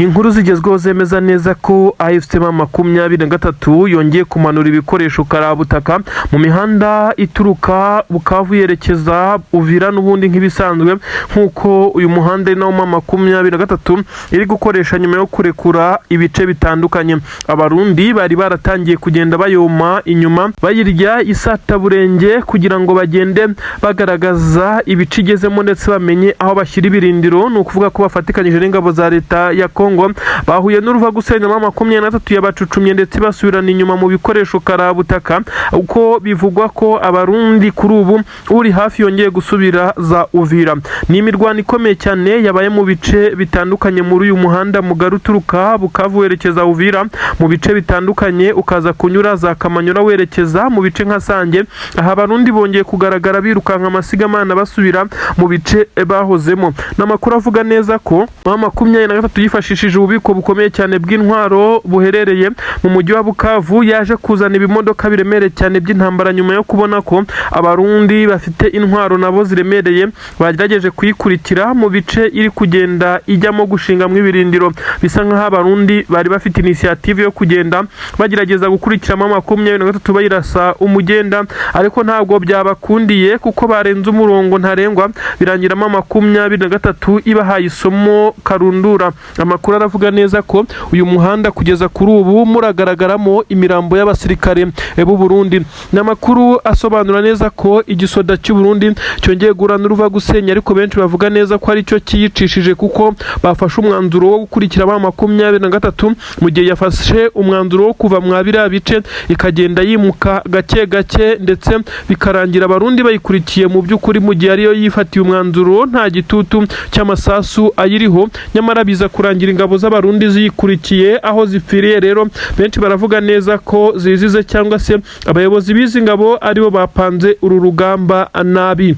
Inkuru zigezweho zemeza neza ko AFC M23 yongeye kumanura ibikoresho karabutaka mu mihanda ituruka Bukavu yerekeza Uvira n'ubundi nk'ibisanzwe, nk'uko uyu muhanda ari nawo M23 iri gukoresha nyuma yo kurekura ibice bitandukanye. Abarundi bari baratangiye kugenda bayoma inyuma, bayirya isataburenge kugira ngo bagende bagaragaza ibice igezemo ndetse bamenye aho bashyira ibirindiro. Ni ukuvuga ko bafatikanyije n'ingabo za leta ya Kongo bahuye n'uruva gusenya. M23 yabacucumye ndetse basubirana inyuma mu bikoresho karabutaka, uko bivugwa ko Abarundi kuri ubu uri hafi yongeye gusubira za Uvira. Ni imirwano ikomeye cyane yabaye mu bice bitandukanye muri uyu muhanda mugari uturuka Bukavu werekeza Uvira, mu bice bitandukanye ukaza kunyura za Kamanyura werekeza mu bice nka Sange. Aha Abarundi bongeye kugaragara birukanka amasigamana basubira mu bice bahozemo. Ni amakuru avuga neza ko M23 yifashishije ububiko bukomeye cyane bw'intwaro buherereye mu mujyi wa Bukavu, yaje kuzana ibimodoka biremereye cyane by'intambara nyuma yo kubona ko Abarundi bafite intwaro nabo ziremereye. Bagerageje kuyikurikira mu bice iri kugenda ijyamo gushingamo ibirindiro. Bisa nk'aho Abarundi bari bafite initiative yo kugenda bagerageza gukurikiramo M23 bayirasa umugenda, ariko ntabwo byabakundiye kuko barenze umurongo ntarengwa, birangiramo M23 ibahaye isomo karundura. Amakuru aravuga neza ko uyu muhanda kugeza kuri ubu muragaragaramo imirambo y'abasirikare b'u Burundi. Ni amakuru asobanura neza ko igisoda cy'u Burundi cyongeye guhura n'uruva gusenya, ariko benshi bavuga neza ko aricyo cyiyicishije, kuko bafashe umwanzuro wo gukurikira M23 mu gihe yafashe umwanzuro wo kuva mwa biriya bice, ikagenda yimuka gake gake, ndetse bikarangira Abarundi bayikurikiye mu by'ukuri, mu gihe ariyo yifatiye umwanzuro nta gitutu cy'amasasu ayiriho. Nyamara biza kurangira ingabo z'Abarundi ziyikurikiye aho zipfiriye. Rero benshi baravuga neza ko zizize, cyangwa se abayobozi b'izi ngabo aribo bapanze uru rugamba nabi.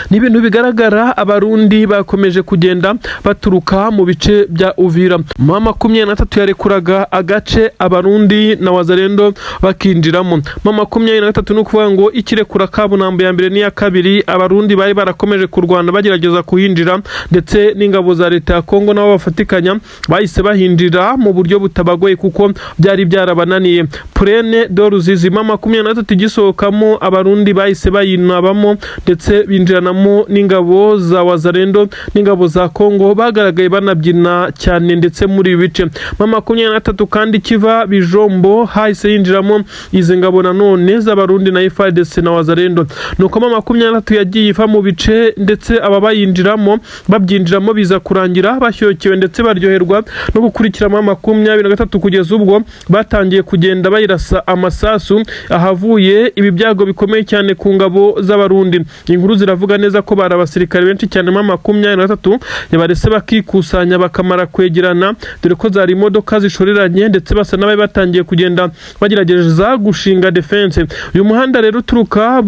Ni ibintu bigaragara, Abarundi bakomeje kugenda baturuka mu bice bya Uvira. M23 yarekuraga agace, Abarundi na Wazalendo bakinjiramo. M23, ni ukuvuga ngo ikirekura Kabunambo ya mbere n'iya kabiri, Abarundi bari barakomeje kurwana bagerageza kuhinjira, ndetse n'ingabo za leta ya Kongo nabo bafatikanya bahise bahinjira mu buryo butabagoye kuko byari byarabananiye. Plaine de Ruzizi, M23 igisohokamo, Abarundi bahise bayinabamo ndetse binjiranamo n'ingabo za Wazalendo n'ingabo za Kongo, bagaragaye banabyina cyane. Ndetse muri ibi bice M23 kandi kiva Bijombo hahise yinjiramo izi ngabo nanone z'Abarundi na FARDC na Wazalendo. Nuko M23 yagiye iva mu bice, ndetse aba bayinjiramo babyinjiramo, biza kurangira bashyokewe ndetse baryoherwa no gukurikira M23, kugeza ubwo batangiye kugenda bayirasa amasasu, ahavuye ibi byago bikomeye cyane ku ngabo z'Abarundi. Inkuru ziravuga neza ko bari abasirikare benshi cyane M23 yabarese bakikusanya bakamara kwegerana, dore ko zari imodoka zishoreranye, ndetse basa n'abari batangiye kugenda bagerageza gushinga defense. Uyu muhanda rero uturuka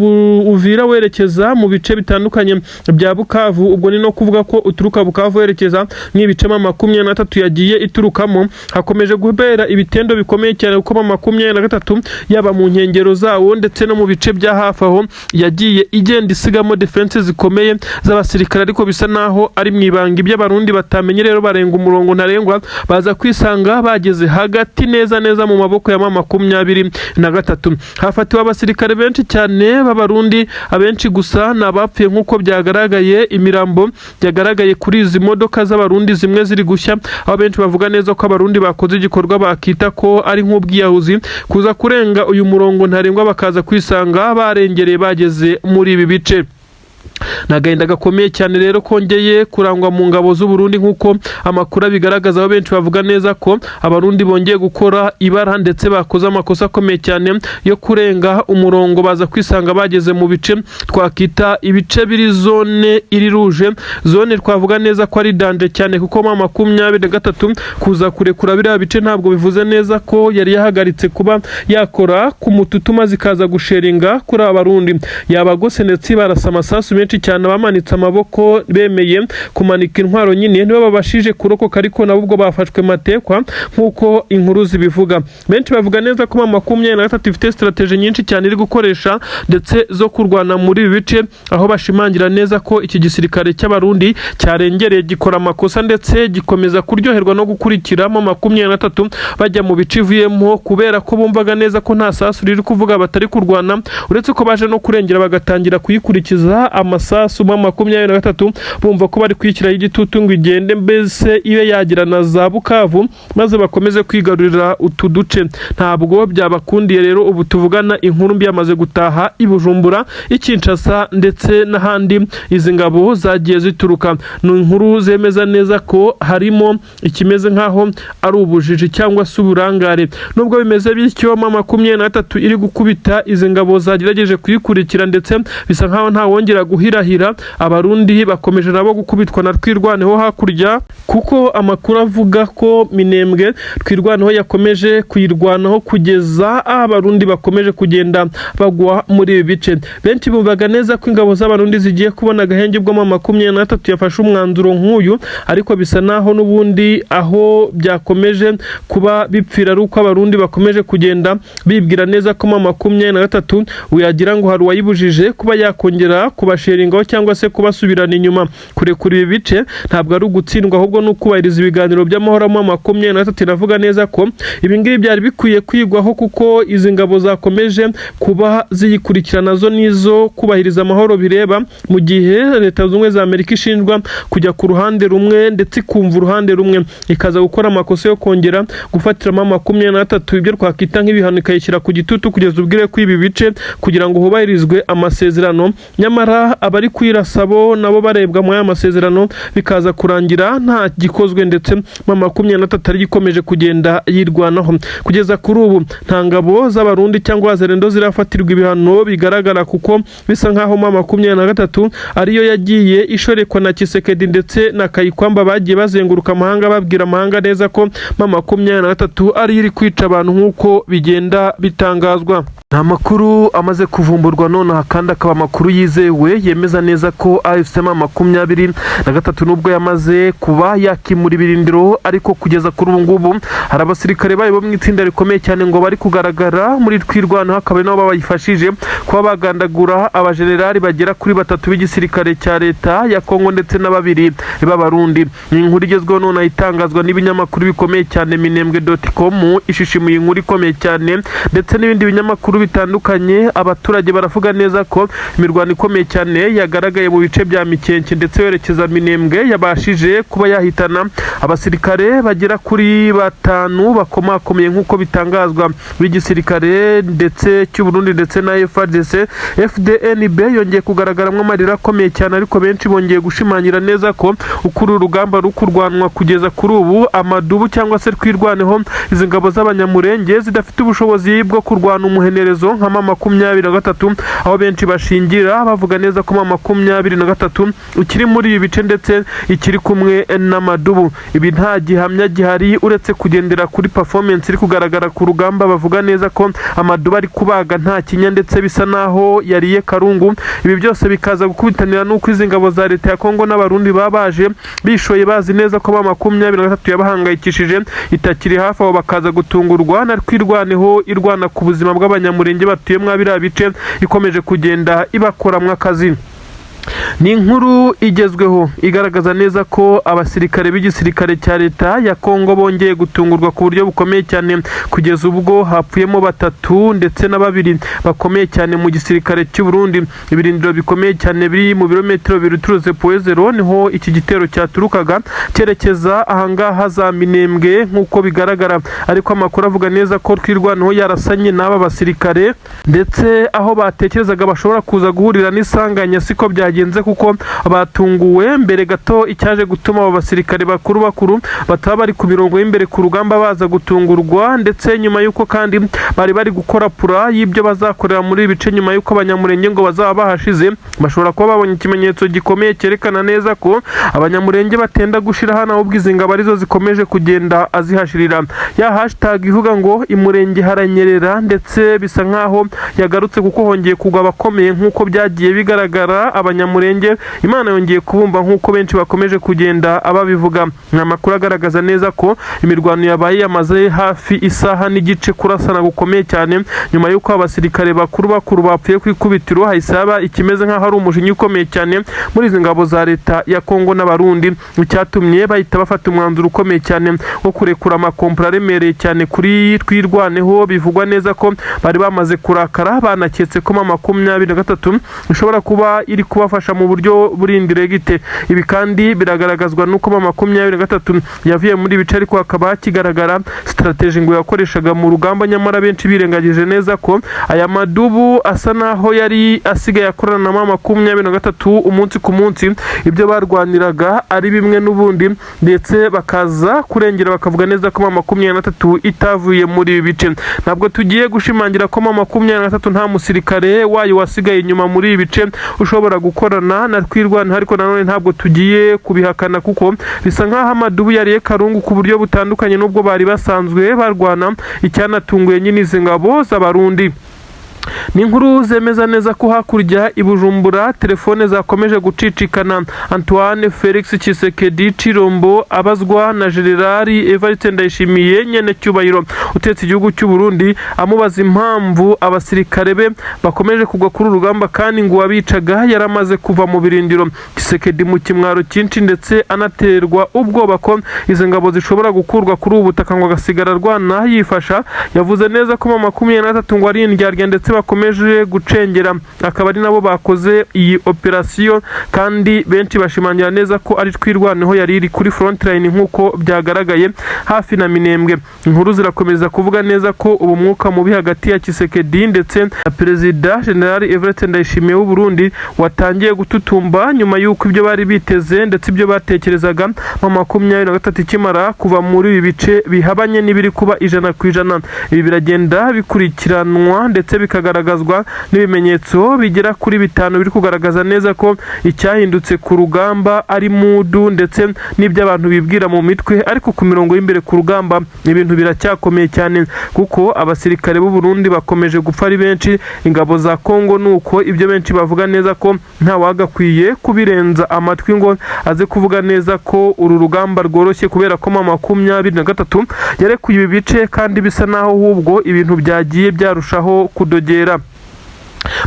Uvira werekeza mu bice bitandukanye bya Bukavu, ubwo ni no kuvuga ko uturuka Bukavu werekeza nk'ibice M23 yagiye iturukamo, hakomeje kubera ibitendo bikomeye cyane, kuko M23 yaba mu nkengero zawo ndetse no mu bice bya hafi aho yagiye igenda isigamo defense zikomeye z'abasirikare, ariko bisa naho ari mu ibanga, ibyo Abarundi batamenye. Rero barenga umurongo ntarengwa, baza kwisanga bageze hagati neza neza mu maboko ya M23. Hafatiwe abasirikare benshi cyane b'Abarundi, abenshi gusa ni abapfuye nk'uko byagaragaye, imirambo yagaragaye kuri izi modoka z'Abarundi zimwe ziri gushya, aho benshi bavuga neza ko Abarundi bakoze igikorwa bakita ko ari nk'ubwiyahuzi, kuza kurenga uyu murongo ntarengwa, bakaza kwisanga barengereye bageze muri ibi bice. Ni agahinda gakomeye cyane rero kongeye kurangwa mu ngabo z'u Burundi, nk'uko amakuru abigaragaza, aho benshi bavuga neza ko Abarundi bongeye gukora ibara ndetse bakoze amakosa akomeye cyane yo kurenga umurongo, baza kwisanga bageze mu bice twakita ibice biri zone iri rouge, zone twavuga neza ko ari danger cyane, kuko M23 kuza kurekura biriya bice ntabwo bivuze neza ko yari yahagaritse kuba yakora ku mututu maze ikaza gusheringa kuri aba Barundi yabagose, ndetse barasa amasasu menshi. benshi cyane bamanitse amaboko bemeye kumanika intwaro nyine nibo babashije kurokoka, ariko nabo ubwo bafashwe matekwa nk'uko inkuru zibivuga. Benshi bavuga neza ko M23 ifite strategy nyinshi cyane iri gukoresha ndetse zo kurwana muri ibi bice, aho bashimangira neza ko iki gisirikare cy'Abarundi cyarengereye, gikora amakosa ndetse gikomeza kuryoherwa no gukurikira M23 bajya mu bice ivuyemo, kubera ko bumvaga neza ko nta sasu riri kuvuga batari kurwana, uretse ko baje no kurengera bagatangira kuyikurikiza amasasu M23, bumva ko bari kwishyiraho igitutu ngo igende, mbese ibe yagira na za Bukavu maze bakomeze kwigarurira utu duce. Ntabwo byabakundiye rero. Ubu tuvugana inkuru mbi yamaze gutaha i Bujumbura, i Kinshasa ndetse n'ahandi izi ngabo zagiye zituruka. Ni inkuru zemeza neza ko harimo ikimeze nk'aho ari ubujiji cyangwa se uburangare. Nubwo bimeze bityo, M23 iri gukubita izi ngabo zagerageje kuyikurikira, ndetse bisa nk'aho ntawongera guhirahira. Abarundi bakomeje nabo gukubitwa na Twirwaneho hakurya, kuko amakuru avuga ko Minembwe Twirwaneho yakomeje kuyirwanaho kugeza aho Abarundi bakomeje kugenda bagwa muri ibi bice. Benshi bumvaga neza ko ingabo z'Abarundi zigiye kubona agahenge ubwo M23 yafashe umwanzuro nk'uyu, ariko bisa naho n'ubundi aho byakomeje kuba bipfira ari uko Abarundi bakomeje kugenda bibwira neza ko M23 uyagira ngo hari uwayibujije kuba yakongera kubasheringaho cyangwa se kubasubirana inyuma. Kurekura ibi bice ntabwo ari ugutsindwa, ahubwo ni ukubahiriza ibiganiro by'amahoro. M23 iravuga neza ko ibi ngibi byari bikwiye kwigwaho, kuko izi ngabo zakomeje kuba ziyikurikirana zo nizo kubahiriza amahoro bireba, mu gihe Leta Zunze Ubumwe za Amerika ishinjwa kujya ku ruhande rumwe ndetse ikumva uruhande rumwe, ikaza gukora amakosa yo kongera gufatiramo 23 ibyo twakwita nk'ibihano, ikayishyira ku gitutu kugeza ubwire ko ibi bice kugira ngo hubahirizwe amasezerano, nyamara abari kuyirasa bo nabo barebwa muri aya masezerano, bikaza kurangira nta gikozwe, ndetse M23 ari ikomeje kugenda yirwanaho. Kugeza kuri ubu nta ngabo z'Abarundi cyangwa Wazalendo zirafatirwa ibihano bigaragara, kuko bisa nkaho M23 ariyo yagiye ishorekwa na Tshisekedi ndetse na Kayikwamba, bagiye bazenguruka amahanga babwira amahanga neza ko M23 ariyo iri kwica abantu nk'uko bigenda bitangazwa. Nta makuru amaze kuvumburwa nonaha, kandi akaba amakuru yizewe, yemeza neza ko AFC M23 nubwo yamaze kuba yakimura ibirindiro, ariko kugeza kuri ubu ngubu hari abasirikare bayo bo mu itsinda rikomeye cyane ngo bari kugaragara muri Twirwaneho, akaba ari nabo bayifashije kuba bagandagura abajenerali bagera kuri batatu b'igisirikare cya leta ya Kongo ndetse na babiri b'Abarundi. Ni inkuru igezweho nonaha itangazwa n'ibinyamakuru bikomeye cyane. Minembwe.com ishishimuye inkuru ikomeye cyane ndetse n'ibindi binyamakuru bitandukanye. Abaturage baravuga neza ko imirwano ikomeye cyane yagaragaye mu bice bya Mikenke ndetse werekeza Minembwe yabashije kuba yahitana abasirikare bagera kuri batanu bakomakomeye, nk'uko bitangazwa, b'igisirikare ndetse cy'u Burundi ndetse na FARDC. FDNB yongeye kugaragaramo amarira akomeye cyane, ariko benshi bongeye gushimangira neza ko uko uru rugamba ruri kurwanwa kugeza kuri ubu, amadubu cyangwa se Twirwaneho, izi ngabo z'Abanyamurenge zidafite ubushobozi bwo kurwana umuhenerezo nka M23, aho benshi bashingira bavuga neza ko M23 ikiri muri ibi bice ndetse ikiri kumwe n'amadubu. Ibi nta gihamya gihari uretse kugendera kuri performance iri kugaragara ku rugamba. Bavuga neza ko amadubu ari kubaga nta kinya, ndetse bisa naho yariye karungu. Ibi byose bikaza gukubitanira n'uko izi ngabo za leta ya Kongo n'Abarundi baba baje bishoye, bazi neza ko M23 yabahangayikishije itakiri hafi aho, bakaza gutungurwa na Twirwaneho irwana ku buzima bw'Abanyamurenge batuye mwa biriya bice, ikomeje kugenda ibakoramwo akazi. Ni inkuru igezweho igaragaza neza ko abasirikare b'igisirikare cya leta ya Kongo bongeye gutungurwa ku buryo bukomeye cyane, kugeza ubwo hapfuyemo batatu ndetse na babiri bakomeye cyane mu gisirikare cy'u Burundi. Ibirindiro bikomeye cyane biri mu birometero bibiri uturutse Point Zéro, niho iki gitero cyaturukaga cyerekeza ahangaha za Minembwe nk'uko bigaragara. Ariko amakuru avuga neza ko Twirwaneho yarasanye n'aba basirikare, ndetse aho batekerezaga bashobora kuza guhurira n'isanganya siko byagenze, kuko batunguwe mbere gato. Icyaje gutuma abo basirikare bakuru bakuru bataba bari ku mirongo y'imbere ku rugamba baza gutungurwa, ndetse nyuma y'uko kandi bari bari gukora plan y'ibyo bazakorera muri ibi bice nyuma y'uko Abanyamurenge ngo bazaba bahashize, bashobora kuba babonye ikimenyetso gikomeye cyerekana neza ko Abanyamurenge batenda gushira hano, ahubwo izi ngabo arizo zikomeje kugenda azihashirira. Ya hashtag ivuga ngo "Imurenge haranyerera" ndetse bisa nkaho yagarutse, kuko hongeye kugwa abakomeye nk'uko byagiye bigaragara. Abanyamurenge Abanyamurenge Imana yongeye kubumva nk'uko benshi bakomeje kugenda ababivuga. Ni amakuru agaragaza neza ko imirwano yabaye yamaze hafi isaha n'igice, kurasana gukomeye cyane, nyuma y'uko abasirikare bakuru bakuru bapfuye ku ikubitiro. Hahise haba ikimeze nk'aho ari umujinya ukomeye cyane muri izi ngabo za leta ya Kongo n'Abarundi, icyatumye bahita bafata umwanzuro ukomeye cyane wo kurekura amakompura aremereye cyane kuri Twirwaneho. Bivugwa neza ko bari bamaze kurakara, banaketse ko M23 ishobora kuba iri kubafasha mu buryo buri indirect. Ibi kandi biragaragazwa n'uko M23 yavuye muri ibice, ariko hakaba hakigaragara strategy ngo yakoreshaga mu rugamba. Nyamara benshi birengagije neza ko aya madubu asa naho yari asigaye akorana na M23 umunsi ku munsi, ibyo barwaniraga ari bimwe n'ubundi, ndetse bakaza kurengera bakavuga neza ko M23 itavuye muri ibi bice. Ntabwo tugiye gushimangira ko M23 nta musirikare wayo wasigaye inyuma muri ibi bice ushobora gukorana na Twirwaneho, ariko nanone ntabwo tugiye kubihakana, kuko bisa nk'aho amadubu yariye karungu ku buryo butandukanye n'ubwo bari basanzwe barwana. Icyanatunguye nyine izi ngabo z'Abarundi ni inkuru zemeza neza ko hakurya i Bujumbura telefone zakomeje gucicikana. Antoine Felix Tshisekedi Tshilombo abazwa na Generali Evariste Ndayishimiye nyene cyubahiro utetse igihugu cy'u Burundi, amubaza impamvu abasirikare be bakomeje kugwa kuri uru rugamba kandi ngo uwabicaga yaramaze kuva mu birindiro. Tshisekedi mu kimwaro cyinshi, ndetse anaterwa ubwoba ko izi ngabo zishobora gukurwa kuri ubu butaka ngo agasigara arwana yifasha, yavuze neza ko M23 ngo ari indyarya, ndetse bakomeje gucengera, akaba ari nabo bakoze iyi operasiyo. Kandi benshi bashimangira neza ko ari Twirwaneho yari iri kuri frontline nk'uko byagaragaye hafi na Minembwe. Inkuru zirakomeza kuvuga neza ko ubu mwuka mubi hagati ya Tshisekedi ndetse na Perezida General Evariste Ndayishimiye w'u Burundi watangiye gututumba, nyuma y'uko ibyo bari biteze ndetse ibyo batekerezaga M23 ikimara kuva muri ibi bice bihabanye n'ibiri kuba 100%. Ibi biragenda bikurikiranwa ndetse bikagaragazwa n'ibimenyetso bigera kuri bitanu biri kugaragaza neza ko icyahindutse ku rugamba ari mood ndetse n'ibyo abantu bibwira mu mitwe, ariko ku mirongo y'imbere ku rugamba ibintu biracyakomeye cyane, kuko abasirikare b'u Burundi bakomeje gupfa ari benshi, ingabo za Kongo nuko. Ibyo benshi bavuga neza ko nta wagakwiye kubirenza amatwi ngo aze kuvuga neza ko uru rugamba rworoshye, kubera ko M23 yarekuye ibi bice, kandi bisa naho ahubwo ibintu byagiye byarushaho kudogera.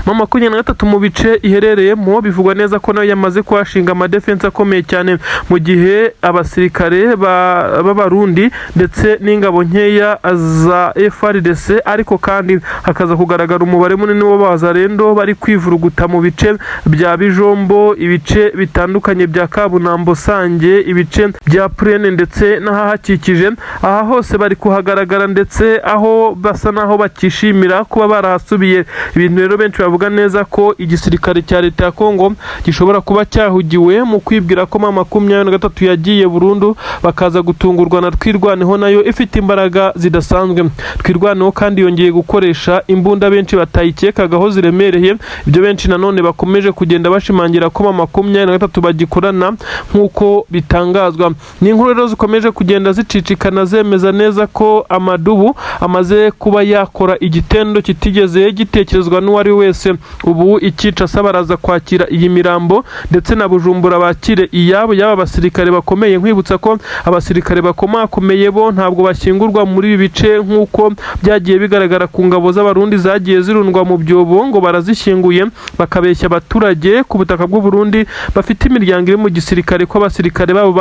M23 mu bice iherereyemo bivugwa neza ko nayo yamaze kuhashinga amadefense akomeye cyane, mu gihe abasirikare b'Abarundi ndetse n'ingabo nkeya za FARDC, ariko kandi hakaza kugaragara umubare munini w'abazarendo bari kwivuruguta mu bice bya Bijombo, ibice bitandukanye bya Kabunambo, Sange, ibice bya Purene ndetse n'ahahakikije. Aha hose bari kuhagaragara, ndetse aho basa naho bakishimira kuba barahasubiye. Ibintu rero benshi bavuga neza ko igisirikare cya leta ya Kongo gishobora kuba cyahugiwe mu kwibwira ko M23 yagiye burundu, bakaza gutungurwa na Twirwaneho nayo ifite imbaraga zidasanzwe. Twirwaneho kandi yongeye gukoresha imbunda benshi batayikekagaho ziremereye, ibyo benshi nanone bakomeje kugenda bashimangira ko M23 bagikorana nk'uko bitangazwa. Ni inkuru rero zikomeje kugenda zicicikana zemeza neza ko amadubu amaze kuba yakora igitendo kitigeze gitekerezwa n'uwari we wese. Ubu icyica asaba araza kwakira iyi mirambo, ndetse na Bujumbura bakire iyabo y'aba basirikare bakomeye. Nkwibutsa ko abasirikare bakomakomeye bo ntabwo bashyingurwa muri ibi bice, nk'uko byagiye bigaragara ku ngabo z'Abarundi zagiye zirundwa mu byobo ngo barazishyinguye, bakabeshya abaturage ku butaka bw'u Burundi bafite imiryango iri mu gisirikare ko abasirikare babo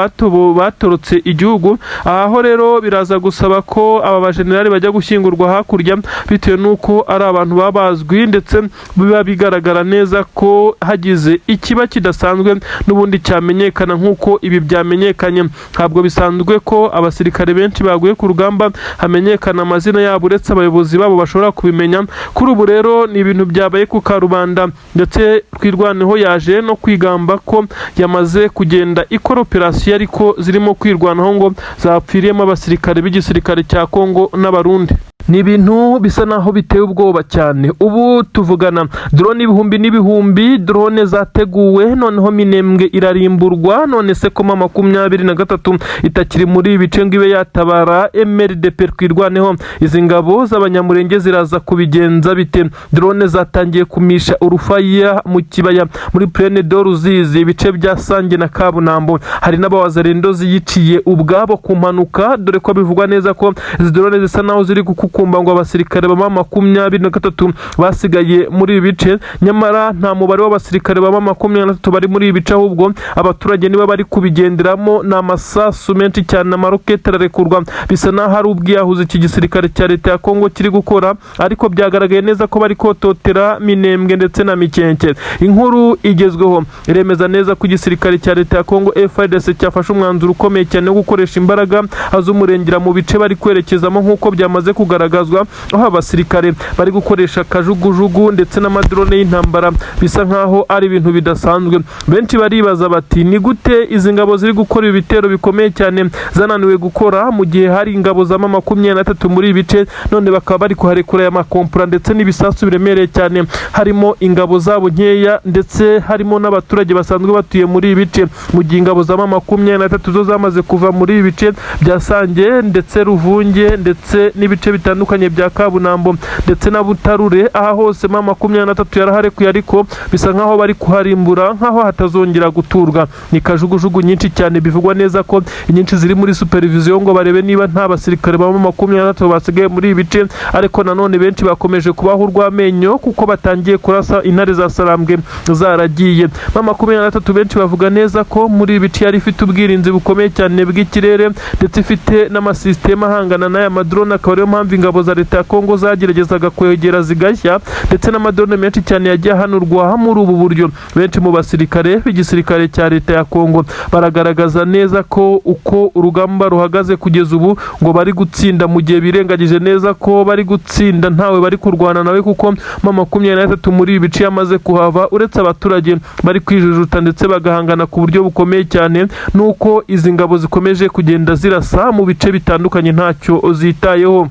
batorotse igihugu. Aha ho rero biraza gusaba ko aba bajenerali bajya gushyingurwa hakurya, bitewe n'uko ari abantu baba bazwi, ndetse biba bigaragara neza ko hagize ikiba kidasanzwe n'ubundi cyamenyekana nk'uko ibi byamenyekanye. Ntabwo bisanzwe ko abasirikare benshi baguye ku rugamba hamenyekana amazina yabo, uretse abayobozi babo bashobora kubimenya. Kuri ubu rero ni ibintu byabaye ku karubanda, ndetse Twirwaneho yaje no kwigamba ko yamaze kugenda ikora operasiyo, ariko zirimo kwirwanaho ngo zapfiriyemo abasirikare b'igisirikare cya Kongo n'Abarundi. Ni ibintu bisa naho biteye ubwoba cyane. Ubu tuvugana drone ibihumbi n'ibihumbi, drone zateguwe, noneho Minembwe irarimburwa. None se ko M23 itakiri muri ibi bice ngo ibe yatabara MRDP Twirwaneho, izi ngabo z'Abanyamurenge ziraza kubigenza bite? Drone zatangiye kumisha urufaya mu kibaya muri Plaine de Ruzizi, ibice bya Sange na Kabunambo. Hari n'abawazarendo ziyiciye ubwabo ku mpanuka, dore ko bivugwa neza ko izi drone zisa naho ziri gukukumba ngo abasirikare ba M23 basigaye muri ibi bice. Nyamara nta mubare w'abasirikare ba M23 bari muri ibi bice, ahubwo abaturage nibo bari kubigenderamo. Ni amasasu menshi cyane, amaroketi ararekurwa, bisa naho ari ubwiyahuzi iki gisirikare cya leta ya Kongo kiri gukora, ariko byagaragaye neza ko bari kototera Minembwe ndetse na Mikenke. Inkuru igezweho iremeza neza ko igisirikare cya leta ya Kongo FARDC cyafashe umwanzuro ukomeye cyane wo gukoresha imbaraga z'umurengera mu bice bari kwerekezamo, nk'uko byamaze kugaragazwa, aho abasirikare bari gukoresha kajugujugu ndetse n'amadrone y'intambara, bisa nkaho ari ibintu bidasanzwe. Benshi baribaza bati: "Ni gute izi ngabo ziri gukora ibitero bikomeye cyane zananiwe gukora mu gihe hari ingabo za M23 muri ibi bice, none bakaba bari kuharekura aya makompura ndetse n'ibisasu biremereye cyane, harimo ingabo zabo nkeya ndetse harimo n'abaturage basanzwe batuye muri ibi bice, mu gihe ingabo za M23 zo zamaze kuva muri ibi bice bya Sange ndetse Ruvunge ndetse n'ibice bitandukanye bya Kabunambo ndetse na Butarure? Aha hose M23 yaraharekuye, ariko bisa nkaho bari kuharimbura nkaho hatazongera guturwa. Ni kajugujugu nyinshi cyane, bivugwa neza ko inyinshi ziri muri supervision ngo barebe niba nta basirikare ba M23 basigaye muri ibi bice, ariko nanone benshi bakomeje kubaho urw'amenyo kuko batangiye kurasa intare za Sarambwe zaragiye. M23 benshi bavuga neza ko muri ibi bice yari ifite ubwirinzi bukomeye cyane bw'ikirere, ndetse ifite n'amasisiteme ahangana n'aya madrone, akaba ariyo mpamvu ingabo za leta ya Kongo zageragezaga kwegera zigashya, ndetse n'amadrone menshi cyane yagiye ahanurwa muri ubu buryo. Benshi mu basirikare b'igisirikare cya leta ya Kongo baragaragaza neza ko uko urugamba ruhagaze kugeza ubu ngo bari gutsinda, mu gihe birengagije neza ko bari gutsinda ntawe bari kurwana nawe, kuko M23 muri ibi bice yamaze kuhava, uretse abaturage bari kwijujuta ndetse bagahangana ku buryo bukomeye cyane, nuko izi ngabo zikomeje kugenda zirasa mu bice bitandukanye ntacyo zitayeho.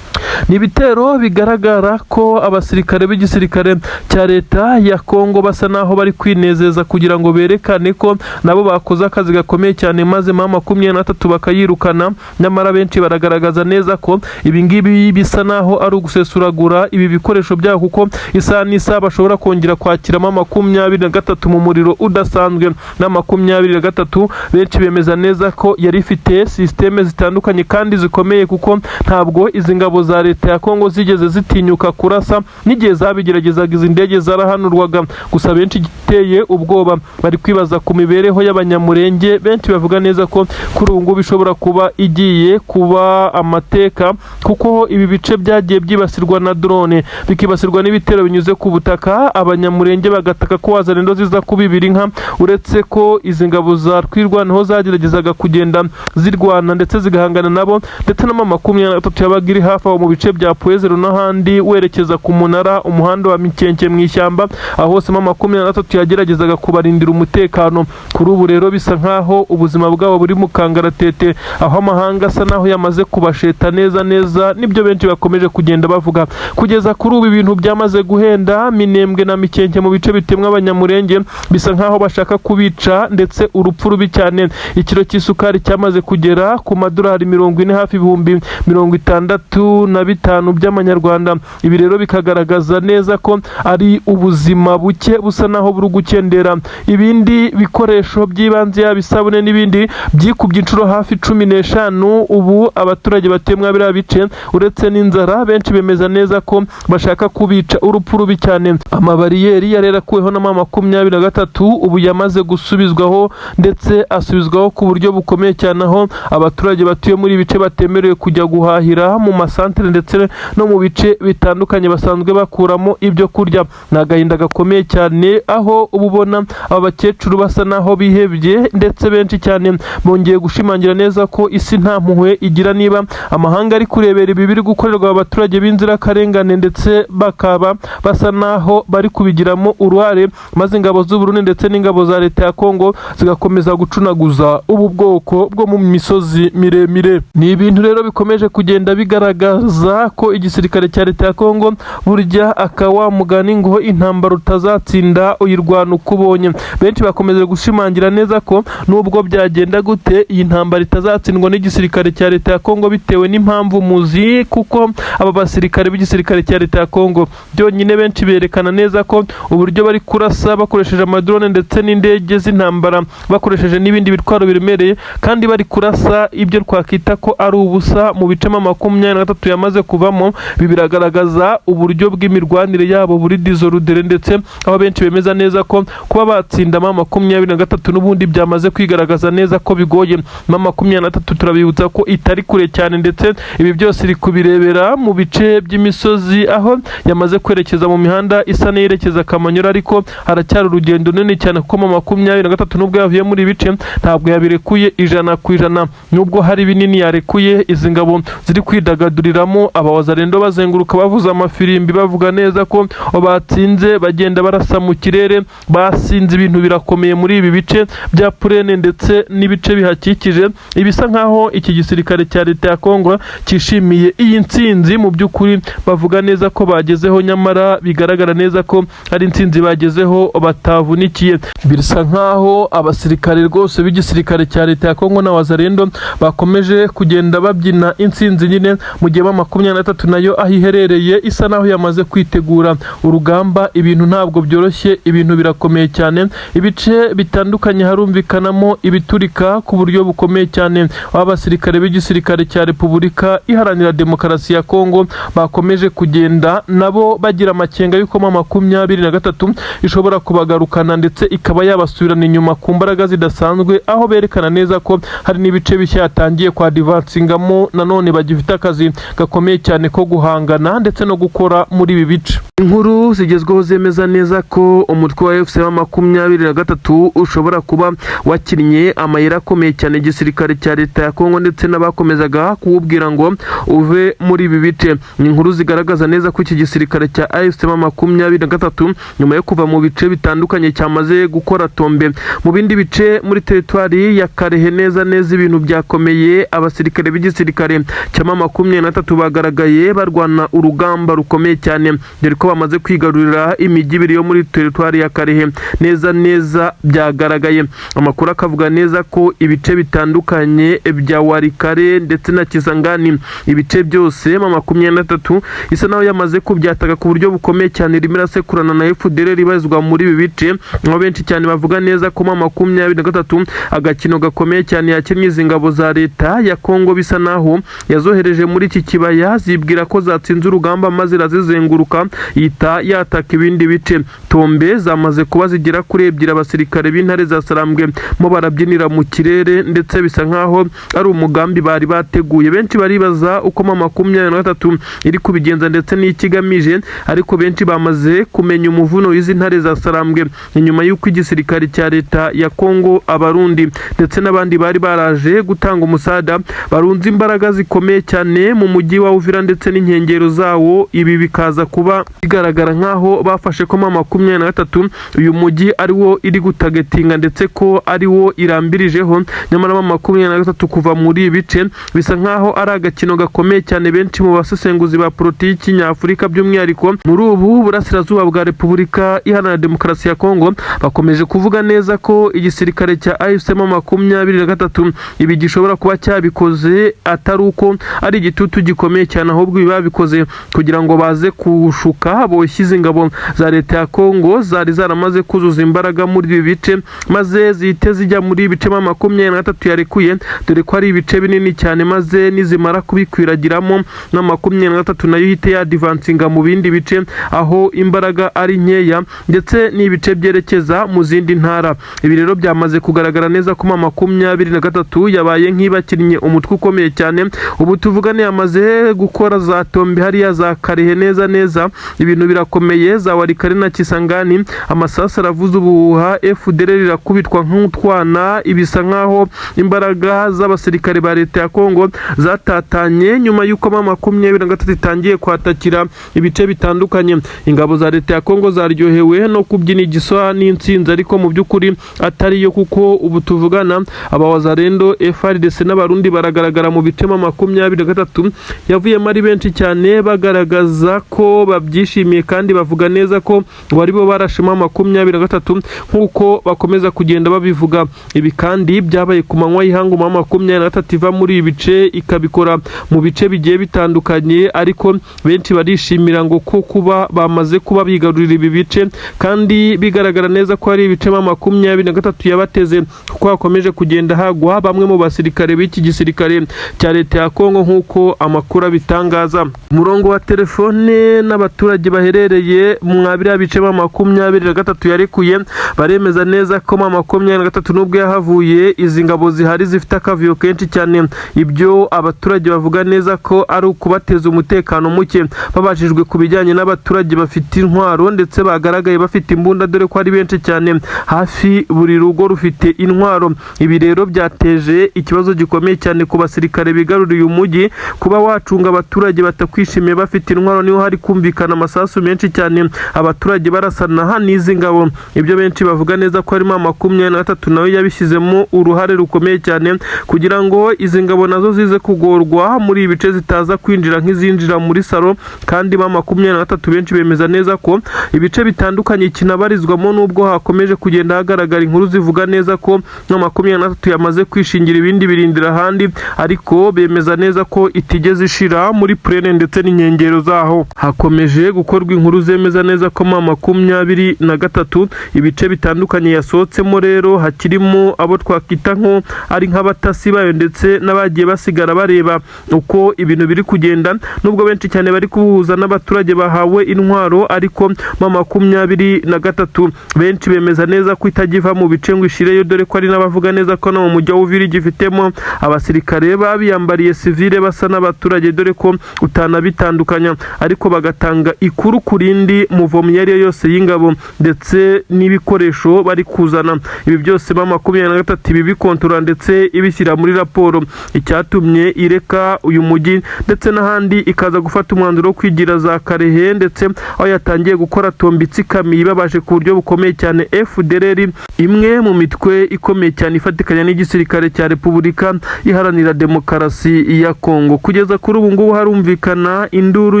Ni ibitero bigaragara ko abasirikare b'igisirikare cya leta ya Kongo basa naho bari kwinezeza kugira ngo berekane ko nabo bakoze akazi gakomeye cyane, maze M23 bakayirukana. Nyamara benshi baragaragaza neza ko ibi ngibi bisa naho ari ugusesuragura ibi bikoresho byabo, kuko isaha n'isaha bashobora kongera kwakira M23 mu muriro udasanzwe. Na 23 benshi bemeza neza ko yari ifite sisiteme zitandukanye kandi zikomeye, kuko ntabwo izi ngabo za leta ya Kongo zigeze zitinyuka kurasa, n'igihe zabigeragezaga izi ndege zarahanurwaga. Gusa benshi igiteye ubwoba, bari kwibaza ku mibereho y'Abanyamurenge. Benshi bavuga neza ko kuri ubu ngubu ishobora kuba igiye kuba amateka, kuko ibi bice byagiye byibasirwa na drone, bikibasirwa n'ibitero binyuze ku butaka, Abanyamurenge bagataka ko Wazalendo ziza kubibira inka. Uretse ko izi ngabo za Twirwaneho zageragezaga kugenda zirwana ndetse zigahangana nabo, ndetse na M23 yabaga iri hafi aho mu bice bya Pwezero n'ahandi werekeza ku munara, umuhanda wa Mikenke mu ishyamba, aho hose M23 yageragezaga kubarindira umutekano. Kuri ubu rero bisa nkaho ubuzima bwabo buri mu kangaratete, aho amahanga asa naho yamaze kubasheta neza neza. Nibyo benshi bakomeje kugenda bavuga. Kugeza kuri ubu ibintu byamaze guhenda Minembwe na Mikenke mu bice bitemwa Abanyamurenge, bisa nkaho bashaka kubica ndetse urupfu rubi cyane. Ikiro cy'isukari cyamaze kugera ku madolari 40, hafi 65,000 by'amanyarwanda. Ibi rero bikagaragaza neza ko ari ubuzima buke busa naho buri gukendera. Ibindi bikoresho by'ibanze, yaba isabune n'ibindi, byikubye inshuro hafi 15. Ubu abaturage batuye muri biriya bice, uretse n'inzara, benshi bemeza neza ko bashaka kubica urupfu rubi cyane. Amabariyeri yari yarakuweho na M23 ubu yamaze gusubizwaho, ndetse asubizwaho ku buryo bukomeye cyane, aho abaturage batuye muri ibi bice batemerewe kujya guhahira mu masantere ndetse no mu bice bitandukanye basanzwe bakuramo ibyo kurya. Ni agahinda gakomeye cyane, aho uba ubona aba bakecuru basa naho bihebye, ndetse benshi cyane bongeye gushimangira neza ko isi nta mpuhwe igira, niba amahanga ari kurebera ibi biri gukorerwa aba baturage b'inzirakarengane, ndetse bakaba basa naho bari kubigiramo uruhare, maze ingabo z'u Burundi ndetse n'ingabo za leta ya Kongo zigakomeza gucunaguza ubu bwoko bwo mu misozi miremire. Ni ibintu rero bikomeje kugenda bigaragaza bigaragaza ko igisirikare cya leta ya Kongo burya akawa mugani ngo intambara utazatsinda uyirwana uko ubonye. Benshi bakomeje gushimangira neza ko nubwo byagenda gute iyi ntambara itazatsindwa n'igisirikare cya leta ya Kongo, bitewe n'impamvu muzi, kuko aba basirikare b'igisirikare cya leta ya Kongo byonyine benshi berekana neza ko uburyo bari kurasa bakoresheje amadrone ndetse n'indege z'intambara, bakoresheje n'ibindi bitwaro biremereye, kandi bari kurasa ibyo twakwita ko ari ubusa mu bice 23 yamaze kuvamo. Ibi biragaragaza uburyo bw'imirwanire yabo buri désordre, ndetse aho benshi bemeza neza ko kuba batsinda M23 n'ubundi byamaze kwigaragaza neza ko bigoye. M23 turabibutsa ko itari kure cyane, ndetse ibi byose iri kubirebera mu bice by'imisozi, aho yamaze kwerekeza mu mihanda isa n'iyerekeza Kamanyola, ariko haracyari urugendo runini cyane, kuko M23 nubwo yavuye muri ibi bice ntabwo yabirekuye 100%, nubwo hari binini yarekuye. Izi ngabo ziri kwidagaduriramo, abawazarendo bazenguruka bavuza amafirimbi, bavuga neza ko batsinze, bagenda barasa mu kirere basinze. Ibintu birakomeye muri ibi bice bya Purene ndetse n'ibice bihakikije. Ibisa nkaho iki gisirikare cya leta ya Kongo cyishimiye iyi ntsinzi mu by'ukuri bavuga neza ko bagezeho, nyamara bigaragara neza ko ari intsinzi bagezeho batavunikiye. Bisa nkaho abasirikare rwose b'igisirikare cya leta ya Kongo na Wazarendo bakomeje kugenda babyina intsinzi nyine, mu gihe M23 nayo aho iherereye isa naho yamaze kwitegura urugamba. Ibintu ntabwo byoroshye, ibintu birakomeye cyane. Ibice bitandukanye harumvikanamo ibiturika ku buryo bukomeye cyane, aho abasirikare b'igisirikare cya Repubulika Iharanira Demokarasi ya Kongo bakomeje kugenda nabo bagira amakenga y'uko M23 ishobora kubagarukana ndetse ikaba yabasubirana inyuma ku mbaraga zidasanzwe, aho berekana neza ko hari n'ibice bishya yatangiye kwadivansingamo, nanone bagifite akazi gakomeye cyane ko guhangana ndetse no gukora muri ibi bice. Inkuru zigezweho zemeza neza ko umutwe wa AFC M23 ushobora kuba wakinnye amayeri akomeye cyane igisirikare cya leta ya Kongo ndetse n'abakomezaga kuwubwira ngo uve muri ibi bice. Ni inkuru zigaragaza neza ko iki gisirikare cya AFC M23 nyuma yo kuva mu bice bitandukanye cyamaze gukora tombe mu bindi bice muri teritwari ya Karehe. Neza neza ibintu byakomeye, abasirikare b'igisirikare cya M23 bagaragaye barwana urugamba rukomeye cyane, dore ko bamaze kwigarurira imijyi ibiri yo muri teritwari ya Karehe. Neza neza byagaragaye, amakuru akavuga neza ko ibice bitandukanye bya Warikare ndetse na Kisangani, ibice byose M23 isa naho yamaze kubyataka ku buryo bukomeye cyane, irimo irasekurana na FDLR ibarizwa muri ibi bice, aho benshi cyane bavuga neza ko M23 agakino gakomeye cyane yakinnye izi ngabo za leta ya Kongo, bisa naho yazohereje muri iki kibaya zibwira ko zatsinze urugamba, maze irazizenguruka ihita yataka ibindi bice. Tombe zamaze kuba zigera kuri ebyiri, abasirikare b'intare za Sarambwe mo barabyinira mu kirere, ndetse bisa nkaho ari umugambi bari bateguye. Benshi baribaza uko M23 iri kubigenza ndetse n'ikigamije, ariko benshi bamaze kumenya umuvuno w'izi ntare za Sarambwe nyuma y'uko igisirikare cya leta ya Kongo, Abarundi ndetse n'abandi bari baraje gutanga umusada barunze imbaraga zikomeye cyane mu mujyi wa Uvira ndetse n'inkengero zawo. Ibi bikaza kuba bigaragara nkaho bafashe ko M23 uyu mujyi ari wo iri gutagetinga ndetse ko ari wo irambirijeho, nyamara M23 kuva muri ibi bice bisa nkaho ari agakino gakomeye cyane. Benshi mu basesenguzi ba politiki nyafurika, by'umwihariko muri ubu burasirazuba bwa Repubulika Iharanira Demokarasi ya Kongo, bakomeje kuvuga neza ko igisirikare cya AFC M23 ibi gishobora kuba cyabikoze atari uko ari igitutu gikomeye cyane, ahubwo ibi babikoze kugira ngo baze kushuka boshye ingabo za leta ya Kongo zari zaramaze kuzuza imbaraga muri ibi bice, maze zihite zijya muri ibi bice M23 yarekuye, dore ko ari ibice binini cyane, maze nizimara kubikwiragiramo na 23 nayo ihite yadivansinga mu bindi bice aho imbaraga ari nkeya, ndetse n'ibice byerekeza mu zindi ntara. Ibi rero byamaze kugaragara neza ko M23 yabaye nk'ibakinnye umutwe ukomeye cyane. Ubu tuvugane yamaze gukora za tombe hariya za Karehe. Neza neza ibintu birakomeye, za Warikare na Kisangani amasasu aravuza ubuhuha, FDLR irakubitwa nk'utwana. Ibisa nkaho imbaraga z'abasirikare ba leta ya Kongo zatatanye nyuma y'uko M23 itangiye kwatakira ibice bitandukanye. Ingabo za leta ya Kongo zaryohewe no kubyina igiswa n'intsinzi, ariko mu by'ukuri atari yo, kuko ubu tuvugana abawazarendo, FARDC n'Abarundi baragaragara mu bice M23 Yavuyemo ari benshi cyane, bagaragaza ko babyishimiye kandi bavuga neza ko bari bo barashe M23 nk'uko bakomeza kugenda babivuga. Ibi kandi byabaye ku manywa y'ihangu, M23 iva muri ibi bice ikabikora mu bice bigiye bitandukanye, ariko benshi barishimira ngo ko kuba bamaze kuba bigarurira ibi bice, kandi bigaragara neza ko ari ibice M23 yabateze, kuko hakomeje kugenda hagwa bamwe mu basirikare b'iki gisirikare cya leta ya Kongo nk'uko amakuru abitangaza. Umurongo wa telefone n'abaturage baherereye mwa biriya bice M23 yarekuye baremeza neza ko M23 nubwo yahavuye, izi ngabo zihari zifite akavuyo kenshi cyane. Ibyo abaturage bavuga neza ko ari ukubateza umutekano muke. Babajijwe ku bijyanye n'abaturage bafite intwaro ndetse bagaragaye bafite imbunda, dore ko ari benshi cyane, hafi buri rugo rufite intwaro. Ibi rero byateje ikibazo gikomeye cyane ku basirikare bigaruriye umujyi. Kuba wacunga abaturage batakwishimiye bafite intwaro, niho hari kumvikana amasasu menshi cyane, abaturage barasana n'izi ngabo. Ibyo benshi bavuga neza ko harimo 23 nawe yabishyizemo uruhare rukomeye cyane kugira ngo izi ngabo nazo zize kugorwa muri ibi bice, zitaza kwinjira nk'izinjira muri salo. Kandi M23 benshi bemeza neza ko ibice bitandukanye kinabarizwamo, nubwo hakomeje kugenda hagaragara inkuru zivuga neza ko M23 yamaze kwishingira ibindi birindira ahandi, ariko bemeza neza ko itigeze ishira muri plaine ndetse n'inkengero zaho. Hakomeje gukorwa inkuru zemeza neza ko M23 ibice bitandukanye yasohotsemo rero hakirimo abo twakwita nko ari nk'abatasi bayo ndetse n'abagiye basigara bareba uko ibintu biri kugenda. Nubwo benshi cyane bari kubuhuza n'abaturage bahawe intwaro, ariko M23 benshi bemeza neza ko itagiva mu bice ngo ishireyo, dore ko ari n'abavuga neza ko no mu mujyi wa Uvira gifitemo abasirikare babiyambariye sivile basa n'abaturage, dore ko utanabitandukanya, ariko bagatanga ikuru ku rindi muvomo iyo ari yo yose y'ingabo ndetse n'ibikoresho bari kuzana. Ibi byose M23 ibi bikontorora ndetse ibishyira muri raporo. Icyatumye ireka uyu mujyi ndetse n'ahandi ikaza gufata umwanzuro wo kwigira za Karehe, ndetse aho yatangiye gukora tombe itsikamiye ibabaje ku buryo bukomeye cyane FDLR, imwe mu mitwe ikomeye cyane ifatikanya n'igisirikare cya Repubulika Iharanira Demokarasi ya Kongo. Kugeza kuri ubu ngubu harumvikana induru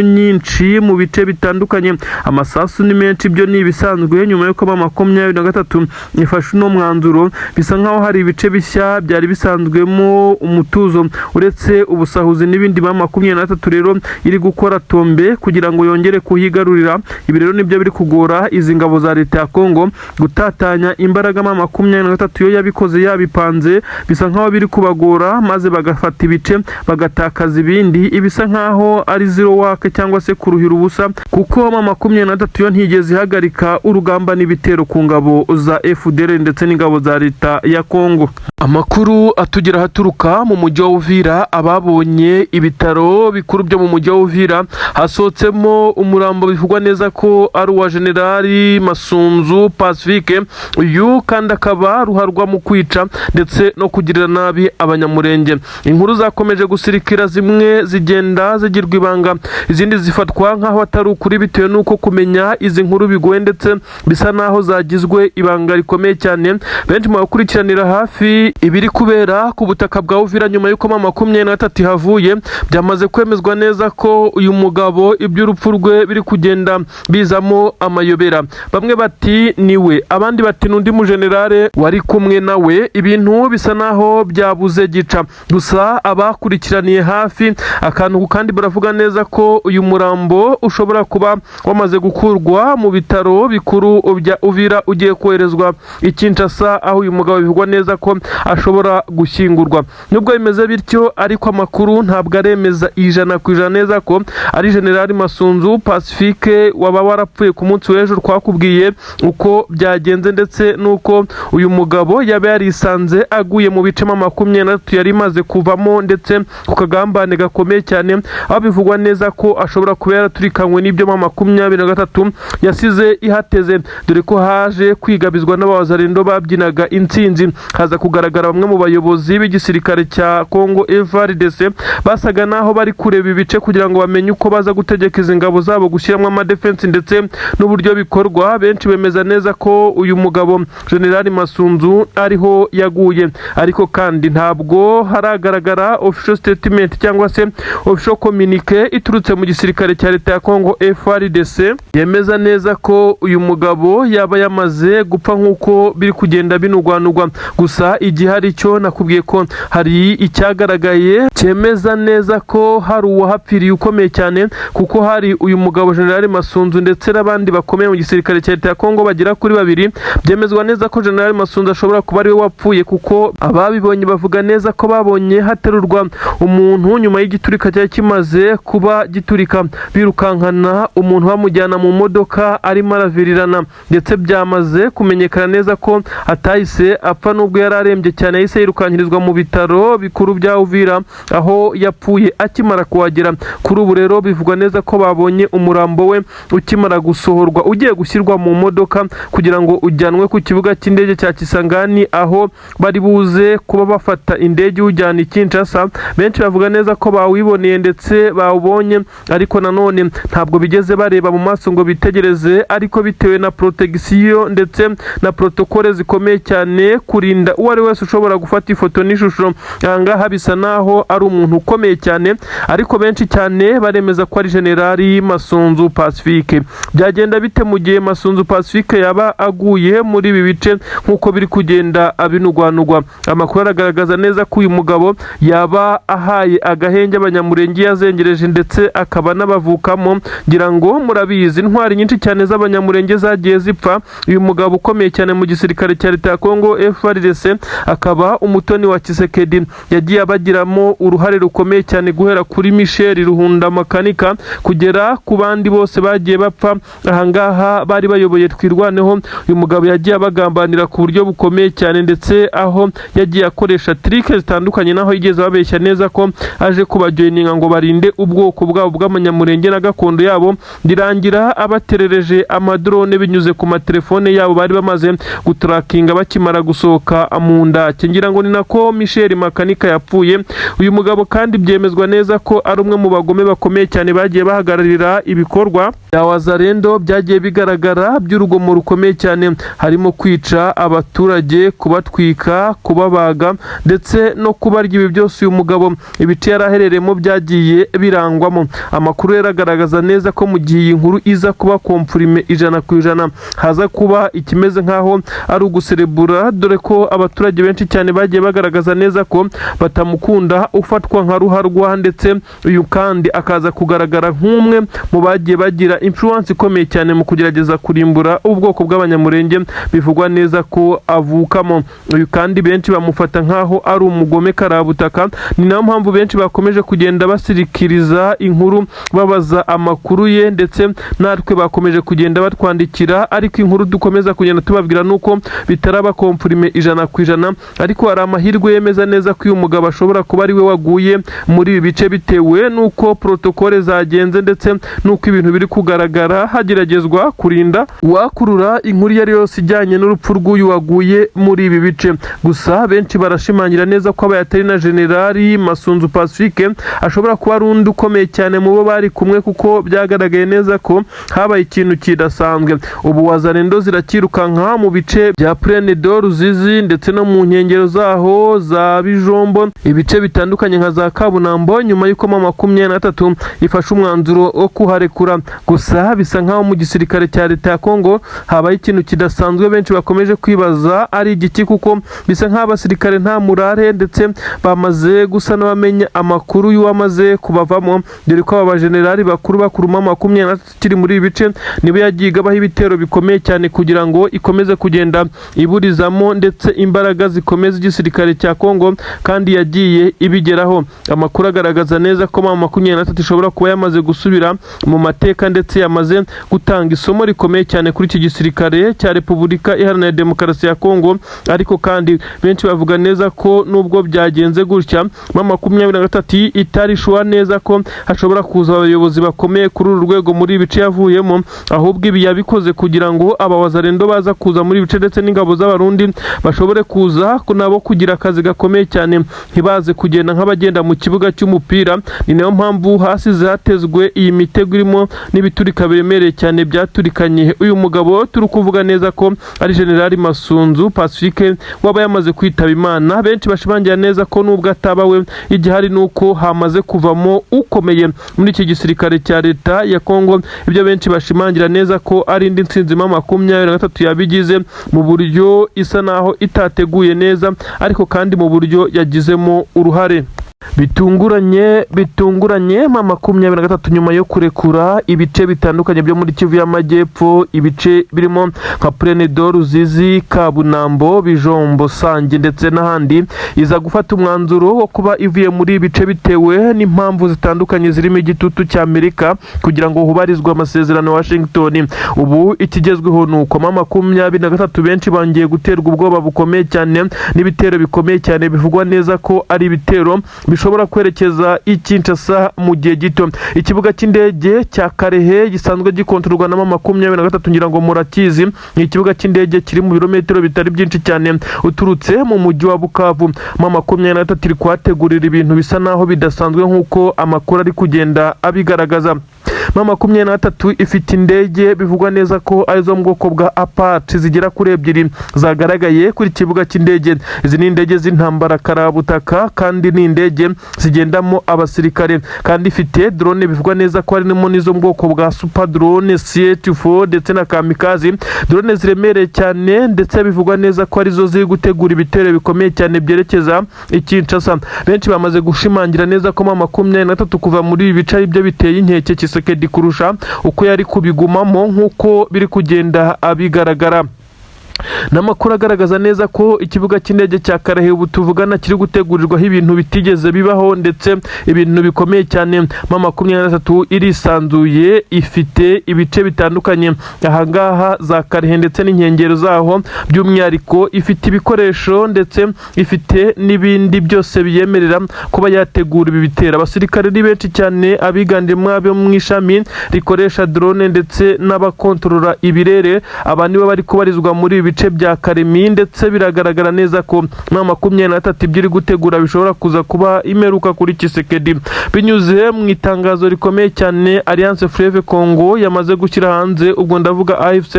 nyinshi mu bice bitandukanye, amasasu ni menshi, ibyo ni ibisanzwe. Nyuma y'uko M23 ifashe uno mwanzuro, bisa nkaho hari ibice bishya byari bisanzwemo umutuzo uretse ubusahuzi n'ibindi, M23 rero iri gukora tombe kugira ngo yongere kuhigarurira. Ibi rero nibyo biri kugora izi ngabo za leta ya Kongo gutatanya imbaraga. M23 yo yabikoze yabipanze, bisa nkaho biri kubagora, maze bagafata ibice bagatakaza ibindi. Ibisa nkaho ari zero work cyangwa se kuruhira ubusa, kuko M23 yo ntigeze ihagarika urugamba n'ibitero ku ngabo za FDLR ndetse n'ingabo za leta ya Kongo. Amakuru atugera aturuka mu mujyi wa Uvira, ababonye ibitaro bikuru byo mu mujyi wa Uvira hasohotsemo umurambo bivugwa neza ko ari uwa Generali Masunzu Pacifique. Uyu kandi akaba ruharwa mu kwica ndetse no kugirira nabi Abanyamurenge. Inkuru zakomeje gusirikira, zimwe zigenda zigirwa ibanga, izindi zifatwa nk'aho atari ukuri bitewe n'uko kumenya izi nkuru bigoye ndetse bisa n'aho zagizwe ibanga rikomeye cyane. Benshi mu bakurikiranira hafi ibiri kubera ku butaka bwa Uvira nyuma y'uko M23 ihavuye, byamaze kwemezwa neza ko uyu mugabo iby'urupfu rwe biri kugenda bizamo amayobera. Bamwe bati niwe, abandi bati n'undi mujenerale wari kumwe nawe. Ibintu bisa naho byabuze gica. Gusa abakurikiraniye hafi akantu kandi baravuga neza ko uyu murambo ushobora kuba wamaze gukurwa mu bitaro bikuru bya Uvira ugiye koherezwa i Kinshasa, aho uyu mugabo bivugwa neza ko ashobora gushyingurwa. Nubwo bimeze bityo ariko, amakuru ntabwo aremeza 100% neza ko ari Generali Masunzu Pacifique waba warapfuye ku munsi w'ejo. Twakubwiye uko byagenze ndetse n'uko uyu mugabo yaba yarisanze aguye mu bice M23 yari imaze kuvamo, ndetse ku kagambane gakomeye cyane, aho bivugwa neza ko ashobora kuba yaraturikanywe n'ibyo M23 yasize ihateze, dore ko haje kwigabizwa n'abawazarendo babyinaga intsinzi, haza kugaragara bamwe mu bayobozi b'igisirikare cya Congo FARDC basaga naho bari kureba ibice kugira ngo bamenye uko baza gutegeka izi ngabo zabo gushyiramo amadefense ndetse n'uburyo bikorwa. Benshi bemeza neza ko uyu mugabo Generali Masunzu ariho yaguye, ariko kandi ntabwo haragaragara official statement cyangwa se Official communique iturutse mu gisirikare cya leta ya Congo FARDC yemeza neza ko uyu mugabo yaba yamaze gupfa nk'uko biri kugenda binugwanugwa. Gusa igihari cyo nakubwiye ko hari icyagaragaye cyemeza neza ko hari uwahapfiriye ukomeye cyane, kuko hari uyu mugabo General Masunzu ndetse n'abandi bakomeye mu gisirikare cya leta ya Congo bagera kuri babiri. Byemezwa neza ko General Masunzu ashobora kuba ariwe wapfuye, kuko ababibonye bavuga neza ko babonye haterurwa umuntu nyuma y'igiturika cyari kimaze kuba giturika, birukankana umuntu bamujyana mu modoka arimo aravirirana, ndetse byamaze kumenyekana neza ko atahise apfa nubwo yari arembye cyane. Yahise yirukankirizwa mu bitaro bikuru bya Uvira, aho yapfuye akimara kuhagera. Kuri ubu rero bivugwa neza ko babonye umurambo we ukimara gusohorwa ugiye gushyirwa mu modoka kugira ngo ujyanwe ku kibuga cy'indege cya Kisangani, aho bari buze kuba bafata indege iwujyana i Kinshasa. Benshi bavuga neza ko bawiboneye ndetse bawubonye, ariko nanone ntabwo bigeze bareba mu maso ngo bitegereze, ariko bitewe na protection ndetse na protocole zikomeye cyane kurinda uwo ari wese ushobora gufata ifoto n'ishusho. Ahangaha bisa naho ari umuntu ukomeye cyane, ariko benshi cyane baremeza ko ari Generali Masunzu Pacifique. Byagenda bite mu gihe Masunzu Pacifique yaba aguye muri ibi bice nk'uko biri kugenda abinugwanugwa? Amakuru aragaragaza neza ko uyu mugabo yaba ahaye agahenge Abanyamurenge yazengereje, ndetse akaba n'abavukamo. Ngira ngo murabizi, intwari nyinshi cyane z'Abanyamurenge zagiye zipfa. Uyu mugabo ukomeye cyane mu gisirikare cya leta ya Congo FARDC, akaba umutoni wa Tshisekedi, yagiye abagiramo uruhare rukomeye cyane, guhera kuri Michel Ruhunda Makanika kugera ku bandi bose bagiye bapfa ahangaha bari bayoboye Twirwaneho. Uyu mugabo yagiye abagambanira ku buryo bukomeye cyane, ndetse aho yagiye akoresha trick zitandukanye, naho yigeze ababeshya neza ko aje kubajoininga ngo barinde ubwoko bwabo bw'Abanyamurenge na gakondo yabo, birangira abaterereje amadrone binyuze ku matelefone yabo bari bamaze gutrackinga bakimara gusohoka mu ndake. Ngira ngo ni nako Michel Makanika yapfuye. Uyu mugabo kandi byemezwa neza ko ari umwe mu bagome bakomeye cyane bagiye bahagararira ibikorwa bya Wazalendo byagiye bigaragara by'urugomo rukomeye cyane, harimo kwica abaturage, kubatwika, kubabaga ndetse no kubarya. Ibi byose uyu mugabo ibice yari aherereyemo byagiye birangwamo. Amakuru rero agaragaza neza ko mu gihe iyi nkuru iza kuba confirmé 100%, haza kuba ikimeze nk'aho ari uguserebura, dore ko abaturage benshi cyane bagiye bagaragaza neza ko batamukunda, ufatwa nka ruharwa, ndetse uyu kandi akaza kugaragara nk'umwe mu bagiye bagira influence ikomeye cyane mu kugerageza kurimbura ubwoko bw'Abanyamurenge bivugwa neza ko avukamo. Uyu kandi benshi bamufata nk'aho ari umugome karabutaka. Ni nayo mpamvu benshi bakomeje kugenda basirikiriza inkuru babaza amakuru ye, ndetse natwe bakomeje kugenda batwandikira, ariko inkuru dukomeza kugenda tubabwira nuko bitaraba confirmé 100%, ariko hari amahirwe yemeza neza ko uyu mugabo ashobora kuba ari we waguye muri ibi bice, bitewe n'uko protocole zagenze ndetse n'uko ibintu biri kugaragara hageragezwa kurinda uwakurura inkuru iyo ari yose ijyanye n'urupfu rw'uyu waguye muri ibi bice. Gusa benshi barashimangira neza ko abaye atari na Generali Masunzu Pacifique, ashobora kuba ari undi ukomeye cyane mu bo bari kumwe, kuko byagaragaye neza ko habaye ikintu kidasanzwe. Ubu Wazalendo zirakirukanka mu bice bya Plaine de Ruzizi ndetse no mu nkengero zaho za Bijombo, ibice bitandukanye nka za Kabunambo, nyuma y'uko M23 ifashe umwanzuro wo kuharekura. Gusa bisa nkaho mu gisirikare cya leta ya Congo habaye ikintu kidasanzwe, benshi bakomeje kwibaza ari igiki, kuko bisa nk'aho abasirikare nta murare, ndetse bamaze gusa n'abamenya amakuru y'uwamaze kubavamo, dore ko aba bajenerali bakuru bakuru M23 kiri muri ibi bice nibo yagiye igabaho ibitero bikomeye cyane kugira ngo ikomeze kugenda iburizamo ndetse imbaraga zikomeza igisirikare cya Congo, kandi yagiye ibigeraho. Amakuru agaragaza neza ko M23 ishobora kuba yamaze gusubira mu mateka, ndetse yamaze gutanga isomo rikomeye cyane kuri iki gisirikare cya Repubulika Iharanira Demokarasi ya Congo. Ariko kandi benshi bavuga neza ko nubwo byagenze gutya, M23 itari sure neza ko hashobora kuza abayobozi bakomeye kuri uru rwego muri ibi bice yavuyemo, ahubwo ibi yabikoze kugira ngo aba Wazalendo baza kuza muri ibi bice ndetse n'ingabo z'Abarundi bashobore kuza nabo kugira akazi gakomeye cyane, ntibaze kugenda nk'abagenda mu kibuga cy'umupira. Ni nayo mpamvu hasize hatezwe iyi mitego irimo n'ibiturika biremereye cyane byaturikanye uyu mugabo turi kuvuga neza ko ari Generali Masunzu Pacifique waba yamaze kwitaba Imana. Benshi bashimangira neza ko nubwo ataba we, igihari ni uko hamaze kuba hagaragara undi muntu ukomeye cyane. hamaze kuvamo ukomeye muri iki gisirikare cya leta ya Kongo. Ibyo benshi bashimangira neza ko ari indi ntsinzi M23 yabigize mu buryo isa naho itateguye neza, ariko kandi mu buryo yagizemo uruhare. Bitunguranye, bitunguranye, M23 nyuma yo kurekura ibice bitandukanye byo muri Kivu y'Amajyepfo, ibice birimo nka Plaine de Ruzizi, Kabunambo, Bijombo, Sange ndetse n'ahandi, iza gufata umwanzuro wo kuba ivuye muri ibi bice bitewe n'impamvu zitandukanye zirimo igitutu cya Amerika kugira ngo hubarizwe amasezerano ya Washington. Ubu ikigezweho ni uko M23 benshi bongeye guterwa ubwoba bukomeye cyane n'ibitero bikomeye cyane, bivugwa neza ko ari ibitero bishobora kwerekeza i Kinshasa mu gihe gito. Ikibuga cy'indege cya Kalehe gisanzwe gikontororwa na M23, ngira ngo murakizi, ni ikibuga cy'indege kiri mu birometero bitari byinshi cyane uturutse mu mujyi wa Bukavu. M23 iri kuhategurira ibintu bisa naho bidasanzwe nk'uko amakuru ari kugenda abigaragaza. M23 ifite indege bivugwa neza ko arizo mu bwoko bwa Apache zigera kuri ebyiri zagaragaye kuri kibuga cy'indege. Izi ni indege z'intambara karabutaka kandi ni indege zigendamo abasirikare, kandi ifite drone bivugwa neza ko harimo n'izo mu bwoko bwa super drone CH4 ndetse na kamikaze drone ziremereye cyane, ndetse bivugwa neza ko arizo ziri gutegura ibitero bikomeye cyane byerekeza i Kinshasa. Benshi bamaze gushimangira neza ko M23 kuva muri ibi bice ari byo biteye inkeke Tshisekedi kurusha uko yari kubigumamo, nk'uko biri kugenda abigaragara. N'amakuru agaragaza neza ko ikibuga cy'indege cya Kalehe ubu tuvugana kiri gutegurirwaho ibintu bitigeze bibaho, ndetse ibintu bikomeye cyane. M23 irisanzuye, ifite ibice bitandukanye ahangaha za Kalehe ndetse n'inkengero zaho. By'umwihariko ifite ibikoresho ndetse ifite n'ibindi byose biyemerera kuba yategura ibi bitero. Abasirikare ni benshi cyane, abiganjemo abo mu ishami rikoresha drone ndetse n'abakontorora ibirere. Aba nibo bari kubarizwa muri ibi bice bya Kalemie, ndetse biragaragara neza ko M23 ibyo iri gutegura bishobora kuza kuba imeruka kuri Tshisekedi. Binyuze mu itangazo rikomeye cyane Alliance Fleuve Congo yamaze gushyira hanze, ubwo ndavuga AFC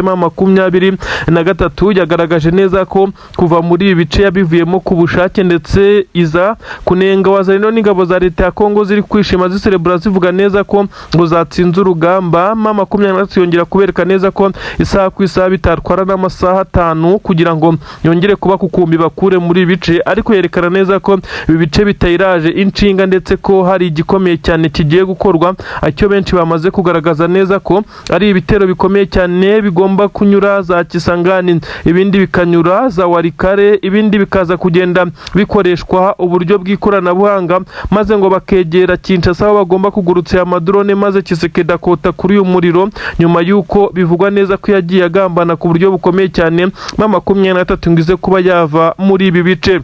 M23, yagaragaje neza ko kuva muri ibi bice yabivuyemo ku bushake, ndetse iza kunenga Wazalendo n'ingabo za leta ya Congo ziri kwishima, ziserebura, zivuga neza ko ngo zatsinze urugamba. M23 yongera kubereka neza ko isaha ku isaha bitatwara n'amasaha 5 kugira ngo yongere kuba kukumbi bakure muri ibi bice, ariko yerekana neza ko ibi bice bitayiraje inshinga, ndetse ko hari igikomeye cyane kigiye gukorwa, icyo benshi bamaze kugaragaza neza ko ari ibitero bikomeye cyane bigomba kunyura za Kisangani, ibindi bikanyura za Walikale, ibindi bikaza kugenda bikoreshwa uburyo bw'ikoranabuhanga, maze ngo bakegera Kinshasa aho bagomba kugurutsa aya madrone, maze Tshisekedi akota kuri uyu muriro, nyuma y'uko bivugwa neza ko yagiye agambana ku buryo bukomeye cyane M23 ngo ize kuba yava muri ibi bice.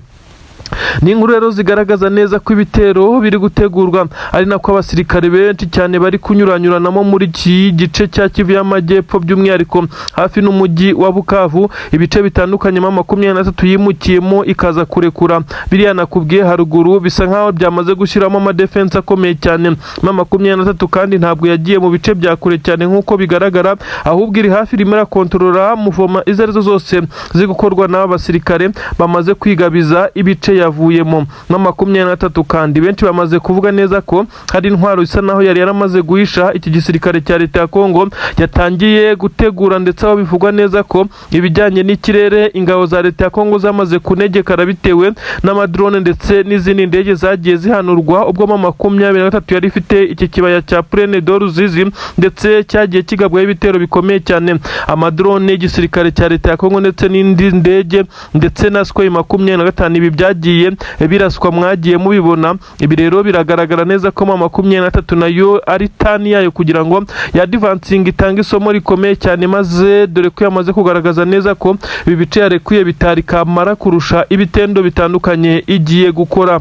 Ni inkuru rero zigaragaza neza ko ibitero biri gutegurwa, ari nako abasirikare benshi cyane bari kunyuranyuranamo muri iki gice cya Kivu y'Amajyepfo, by'umwihariko hafi n'umujyi wa Bukavu, ibice bitandukanye M23 yimukiyemo ikaza kurekura. Biriya nakubwiye haruguru bisa nkaho byamaze gushyiramo amadefense akomeye cyane. M23 kandi ntabwo yagiye mu bice bya kure cyane nk'uko bigaragara, ahubwo iri hafi, irimo irakontorora mouvement izo arizo zose ziri gukorwa n'aba basirikare bamaze kwigabiza ibice yavuyemo. M23 kandi benshi bamaze kuvuga neza ko hari intwaro isa naho yari yaramaze guhisha iki gisirikare cya leta ya Kongo yatangiye gutegura, ndetse aho bivugwa neza ko ibijyanye n'ikirere ingabo za leta ya Kongo zamaze kunegekara bitewe n'amadrone ndetse n'izindi ndege zagiye zihanurwa ubwo M23 yari ifite iki kibaya cya Plaine de Ruzizi, ndetse cyagiye kigabwaho ibitero bikomeye cyane. Amadrone y'igisirikare cya leta ya Kongo ndetse n'indi ndege ndetse na Sukhoi 25, ibi byagiye biraswa, mwagiye mubibona. Ibi rero biragaragara neza ko M23 nayo ari turn yayo kugira ngo ya advancing, itange isomo rikomeye cyane, maze dore ko yamaze kugaragaza neza ko ibi bice yarekuye bitari kamara kurusha ibitendo bitandukanye igiye gukora.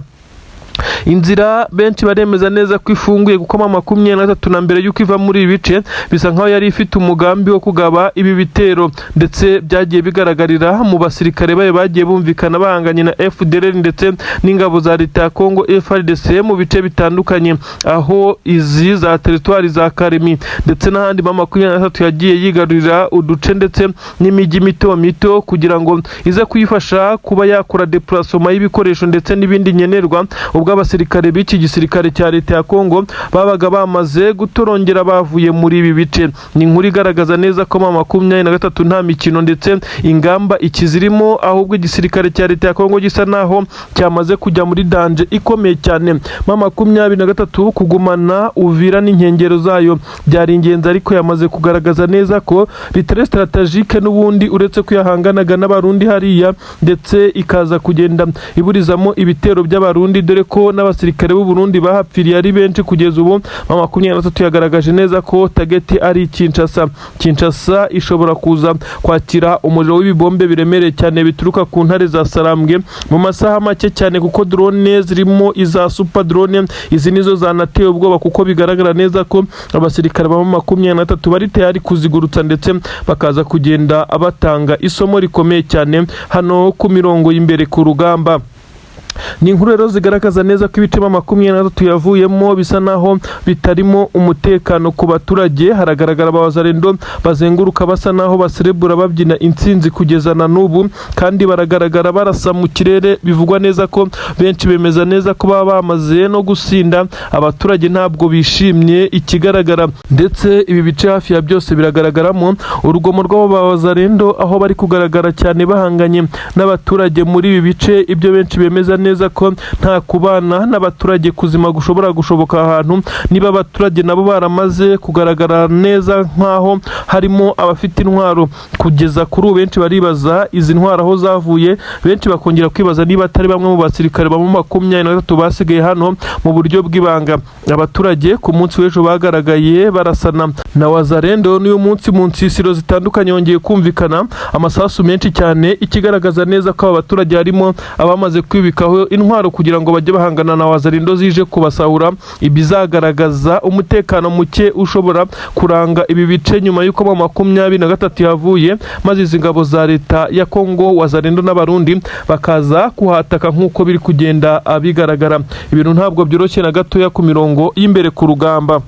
Inzira benshi baremeza neza ko ifunguye, kuko M23 na mbere y'uko iva muri ibi bice bisa nkaho yari ifite umugambi wo kugaba ibi bitero, ndetse byagiye bigaragarira mu basirikare bayo bagiye bumvikana bahanganye na FDLR ndetse n'ingabo za leta ya Congo FARDC mu bice bitandukanye, aho izi za teritwari za Kalemie ndetse n'ahandi M23 yagiye yigarurira uduce ndetse n'imijyi mito mito kugira ngo ize kuyifasha kuba yakora déplacement y'ibikoresho ndetse n'ibindi nkenerwa. Ubwo Ubwo abasirikare b'iki gisirikare cya leta ya Kongo babaga bamaze gutorongera bavuye muri ibi bice. Ni inkuru igaragaza neza ko M23 nta mikino ndetse ingamba ikizirimo, ahubwo igisirikare cya leta ya Kongo gisa naho cyamaze kujya muri danger ikomeye cyane. M23 kugumana Uvira n'inkengero zayo byari ingenzi, ariko yamaze kugaragaza neza ko bitari stratégique n'ubundi, uretse ko yahanganaga n'Abarundi hariya ndetse ikaza kugenda iburizamo ibitero by'Abarundi, dore ko n'abasirikare b'u Burundi bahapfiriye ari benshi. Kugeza ubu M23 yagaragaje neza ko target ari Kinshasa. Kinshasa ishobora kuza kwakira umuriro w'ibibombe biremereye cyane bituruka ku ntare za Sarambwe mu masaha make cyane, kuko drone zirimo iza super drone, izi nizo zanateye ubwoba, kuko bigaragara neza ko abasirikare ba 23 bari tayari kuzigurutsa ndetse bakaza kugenda batanga isomo rikomeye cyane hano ku mirongo y'imbere ku rugamba. Ni inkuru rero zigaragaza neza ko ibice 23 yavuyemo bisa naho bitarimo umutekano ku baturage. Haragaragara abawazarendo bazenguruka basa naho baserebura babyina intsinzi kugeza na n'ubu, kandi baragaragara barasa mu kirere. Bivugwa neza ko benshi bemeza neza ko baba bamaze no gusinda. Abaturage ntabwo bishimye ikigaragara, ndetse ibi bice hafi ya byose biragaragaramo urugomo rw'abawazarendo, aho bari kugaragara cyane bahanganye n'abaturage muri ibi bice. Ibyo benshi bemeza neza ko nta kubana n'abaturage kuzima gushobora gushoboka ahantu niba abaturage nabo baramaze kugaragara neza nk'aho harimo abafite intwaro. Kugeza kuri ubu benshi baribaza izi ntwaro aho zavuye, benshi bakongera kwibaza niba atari bamwe mu basirikare ba 23 basigaye hano mu buryo bw'ibanga. Abaturage ku munsi w'ejo bagaragaye barasana na wazarendo, n'uyu munsi mu nsisiro zitandukanye hongeye kumvikana amasasu menshi cyane, ikigaragaza neza ko aba baturage harimo abamaze kwibikaho intwaro kugira ngo bajye bahangana na wazarendo zije kubasahura. Ibizagaragaza umutekano muke ushobora kuranga ibi bice nyuma y'uko 23 yavuye, maze izi ngabo za leta ya Kongo, wazarendo n'Abarundi bakaza kuhataka nk'uko biri kugenda bigaragara. Ibintu ntabwo byoroshye na gatoya ku mirongo y'imbere ku rugamba.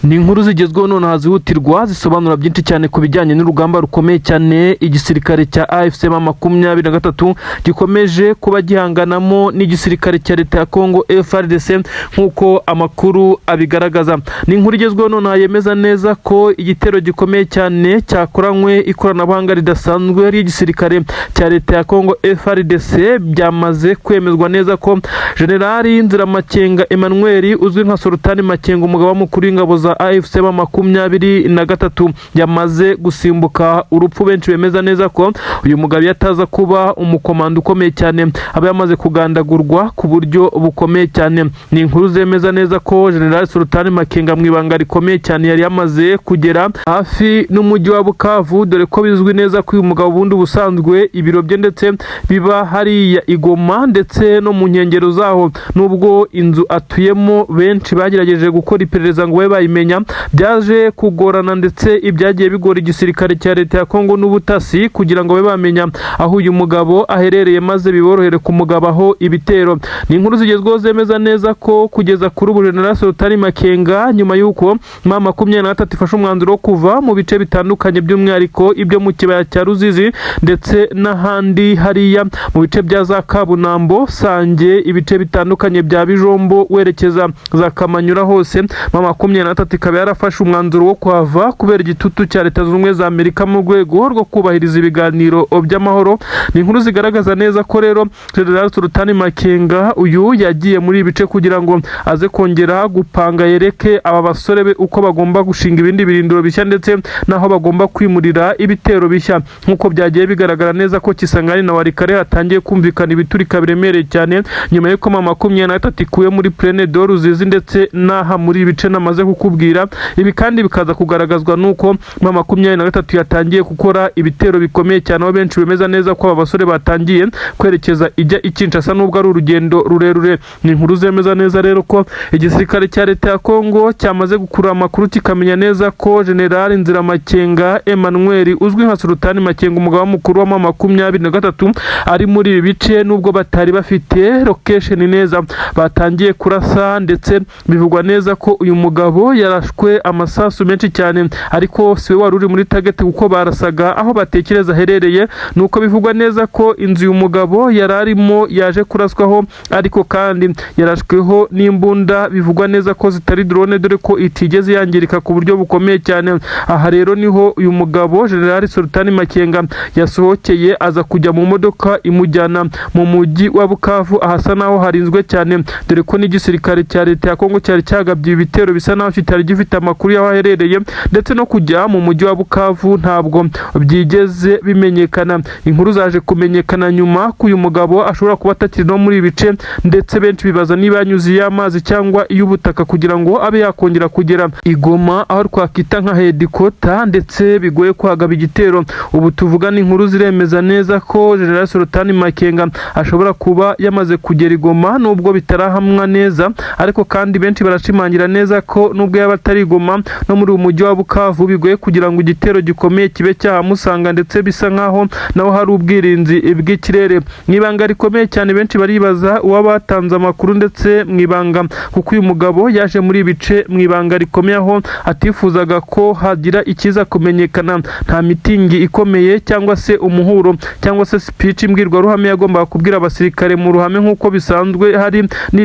Ni inkuru zigezweho nonaha zihutirwa, zisobanura byinshi cyane ku bijyanye n'urugamba rukomeye cyane igisirikare cya AFC 23 gikomeje kuba gihanganamo n'igisirikare cya leta ya Congo FARDC, nk'uko amakuru abigaragaza. Ni inkuru igezweho nonaha yemeza neza ko igitero gikomeye cyane cyakoranywe ikoranabuhanga ridasanzwe ry'igisirikare cya leta ya Congo FARDC. Byamaze kwemezwa neza ko Generali Nziramakenga Emmanuel uzwi nka Sultani Makenga, umugaba mukuru w'ingabo za AFC 23, yamaze gusimbuka urupfu. Benshi bemeza neza ko uyu mugabo iyo ataza kuba umukomando ukomeye cyane aba yamaze kugandagurwa ku buryo bukomeye cyane. Ni inkuru zemeza neza ko General Sultani Makenga mu ibanga rikomeye cyane yari yamaze kugera hafi n'umujyi wa Bukavu, dore ko bizwi neza ko uyu mugabo ubundi ubusanzwe ibiro bye ndetse biba hariya i Goma ndetse no mu nkengero zaho. Nubwo inzu atuyemo benshi bagerageje gukora iperereza ngo babe bayimenya, byaje kugorana, ndetse ibyagiye bigora igisirikare cya leta ya Kongo n'ubutasi kugira ngo babe bamenya aho uyu mugabo aherereye maze biborohere kumugabaho ibitero. Ni inkuru zigezweho zemeza neza ko kugeza kuri ubu General Sultani Makenga, nyuma y'uko 23 ifashe umwanzuro wo kuva mu bice bitandukanye, by'umwihariko ibyo mu kibaya cya Ruzizi ndetse n'ahandi hariya mu bice bya za Kabunambo, Sange, ibice bitandukanye bya Bijombo werekeza za Kamanyura hose, 23 ikaba yarafashe umwanzuro wo kuhava kubera igitutu cya Leta Zunze Ubumwe za Amerika mu rwego rwo kubahiriza ibiganiro by'amahoro. Ni inkuru zigaragaza neza ko rero General Sultani Makenga uyu yagiye muri ibi bice kugira ngo aze kongera gupanga, yereke aba basore be uko bagomba gushinga ibindi birindiro bishya ndetse n'aho bagomba kwimurira ibitero bishya, nk'uko byagiye bigaragara neza ko Kisangani na Walikale hatangiye kumvikana ibiturika biremereye cyane nyuma y'uko 23 ikuye muri Plaine de Ruzizi ndetse n'aha muri ibi bice namaze kukubwira. Ibi kandi bikaza kugaragazwa n'uko 23 yatangiye gukora ibitero bikomeye cyane, aho benshi bemeza neza ko aba basore batangiye kwerekeza ijya i Kinshasa nubwo ari urugendo rurerure. Ni inkuru zemeza neza rero ko igisirikare cya leta ya Kongo cyamaze gukurura amakuru kikamenya neza ko General Nziramakenga Emmanuel uzwi nka Sultani Makenga, umugaba mukuru wa 23, ari muri ibi bice. Nubwo batari bafite location neza, batangiye kurasa, ndetse bivugwa neza ko uyu mugabo yarashwe. Yarashwe amasasu menshi cyane, ariko siwe wari uri muri target, kuko barasaga aho batekereza aherereye. Nuko bivugwa neza ko inzu uyu mugabo yari arimo yaje kuraswaho, ariko kandi yarashweho n'imbunda bivugwa neza ko zitari drone, dore ko itigeze yangirika ku buryo bukomeye cyane. Aha rero niho uyu mugabo General Sultani Makenga yasohokeye, aza kujya mu modoka imujyana mu mujyi wa Bukavu, ahasa naho harinzwe cyane, dore ko n'igisirikare cya leta ya Kongo cyari cyagabye ibitero bisa naho kitari gifite amakuru y'aho aherereye, ndetse no kujya mu mujyi wa Bukavu ntabwo byigeze bimenyekana. Inkuru zaje kumenyekana nyuma ko uyu mugabo ashobora kuba atakiri no muri ibi bice, ndetse benshi bibaza niba yanyuze iy'amazi cyangwa iy'ubutaka kugira ngo abe yakongera kugera i Goma, aho twakwita nka headquarter, ndetse bigoye kwagaba igitero. Ubu tuvugana, inkuru ziremeza neza ko General Sultani Makenga ashobora kuba yamaze kugera i Goma, nubwo bitarahamwa neza. Ariko kandi benshi barashimangira neza ko nubwo yaba atari i Goma, no muri uyu mujyi wa Bukavu bigoye kugira ngo igitero gikomeye kibe cyahamusanga, ndetse bisa nkaho naho hari ubwirinzi bw'ikirere. Mu ibanga rikomeye cyane, benshi baribaza uwaba batanze amakuru ndetse mu ibanga, kuko uyu mugabo yaje muri ibi bice mu ibanga rikomeye, aho atifuzaga ko hagira ikiza kumenyekana. Nta mitingi ikomeye cyangwa se umuhuro cyangwa se speech, imbwirwaruhame yagombaga kubwira abasirikare mu ruhame nk'uko bisanzwe hari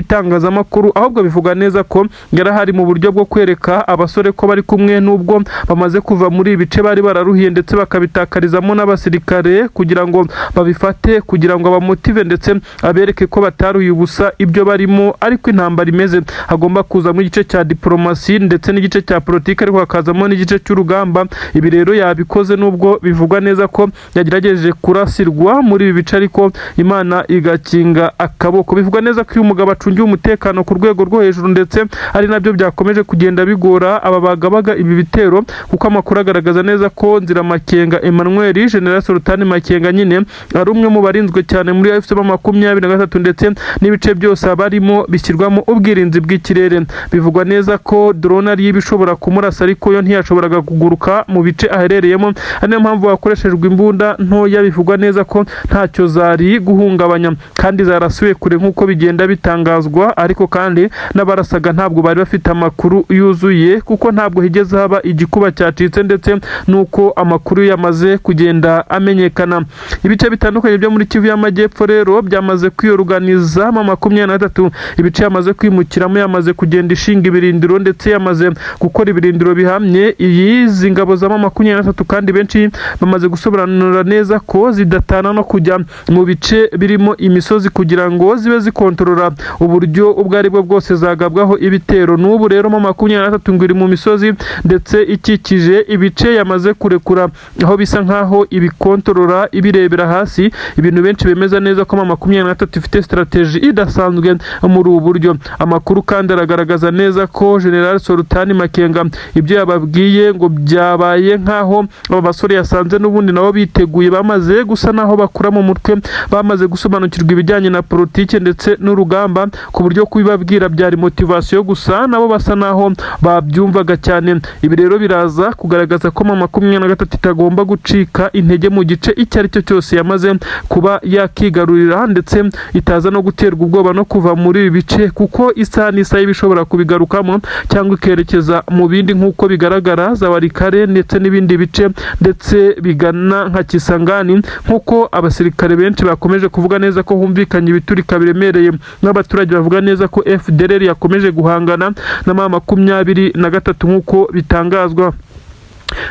n'itangazamakuru, ahubwo bivuga neza ko yarahari mu buryo bwo kwereka abasore ko bari kumwe, n'ubwo bamaze kuva muri ibi bice bari bararuhiye ndetse bakabitakarizamo n'abasirikare, kugira ngo babifate, kugira ngo abamotive ndetse abereke ko bataruye ubusa ibyo barimo. Ariko intambara imeze, hagomba kuzamo igice cya diplomasi ndetse n'igice cya politiki, ariko hakazamo n'igice cy'urugamba. Ibi rero yabikoze, nubwo bivugwa neza ko yagerageje kurasirwa muri ibi bice, ariko Imana igakinga akaboko. Bivugwa neza ko uyu mugabo acungiwe umutekano ku rwego rwo hejuru, ndetse ari nabyo byakomeje kugenda bigora aba bagabaga ibi bitero, kuko amakuru agaragaza neza ko Nzira Makenga Emmanuel, General Sultani Makenga nyine, ari umwe mu barinzwe cyane muri AFC M23, ndetse n'ibice byose abarimo bishyirwamo ubwirinzi bw'ikirere. Bivugwa neza ko drone ari ibishobora kumurasa, ariko yo ntiyashoboraga kuguruka mu bice aherereyemo, ari niyo mpamvu hakoreshejwe imbunda ntoya. Bivugwa neza ko ntacyo zari guhungabanya kandi zarasuye kure nk'uko bigenda bitangazwa, ariko kandi n'abarasaga ntabwo bari bafite amakuru yuzuye, kuko ntabwo higeze haba igikuba cyacitse, ndetse n'uko amakuru yamaze kugenda amenyekana. Ibice bitandukanye byo muri Kivu y'Amajyepfo rero byamaze kwiyoruganiza M23. Ibice yamaze kwimukiramo, yamaze kugenda ishinga ibirindiro, ndetse yamaze gukora ibirindiro bihamye. Izi ngabo za M23 kandi benshi bamaze gusobanura neza ko zidatana no kujya mu bice birimo imisozi kugira ngo zibe zikontorora uburyo ubwo ari bwo bwose zagabwaho ibitero. N'ubu rero M23 ngo iri mu misozi ndetse ikikije ibice yamaze kurekura, aho bisa nkaho ibikontorora ibirebera hasi. Ibintu benshi bemeza neza ko M23 ifite strategy idasanzwe muri ubu buryo. Amakuru kandi aragaragaza neza ko General Sultani Makenga ibyo yababwiye ngo byabaye nkaho aba basore yasanze n'ubundi nabo biteguye, bamaze gusa naho bakura mu mutwe, bamaze gusobanukirwa ibijyanye na politike ndetse n'urugamba, ku buryo kubibabwira byari motivation gusa, nabo basa naho babyumvaga cyane. Ibi rero biraza kugaragaza ko M23 itagomba gucika intege mu gice icyo ari cyo cyose yamaze kuba yakigarurira, ndetse itaza no guterwa ubwoba no kuva muri ibi bice, kuko isaha n'isaha iba ishobora kubigarukamo cyangwa ikerekeza mu bindi, nk'uko bigaragara za Walikale ndetse n'ibindi bice ndetse bigana nka Kisangani, nk'uko abasirikare benshi bakomeje kuvuga neza ko humvikanye ibiturika biremereye, n'abaturage bavuga neza ko FDLR yakomeje guhangana na M23 nk'uko bitangazwa.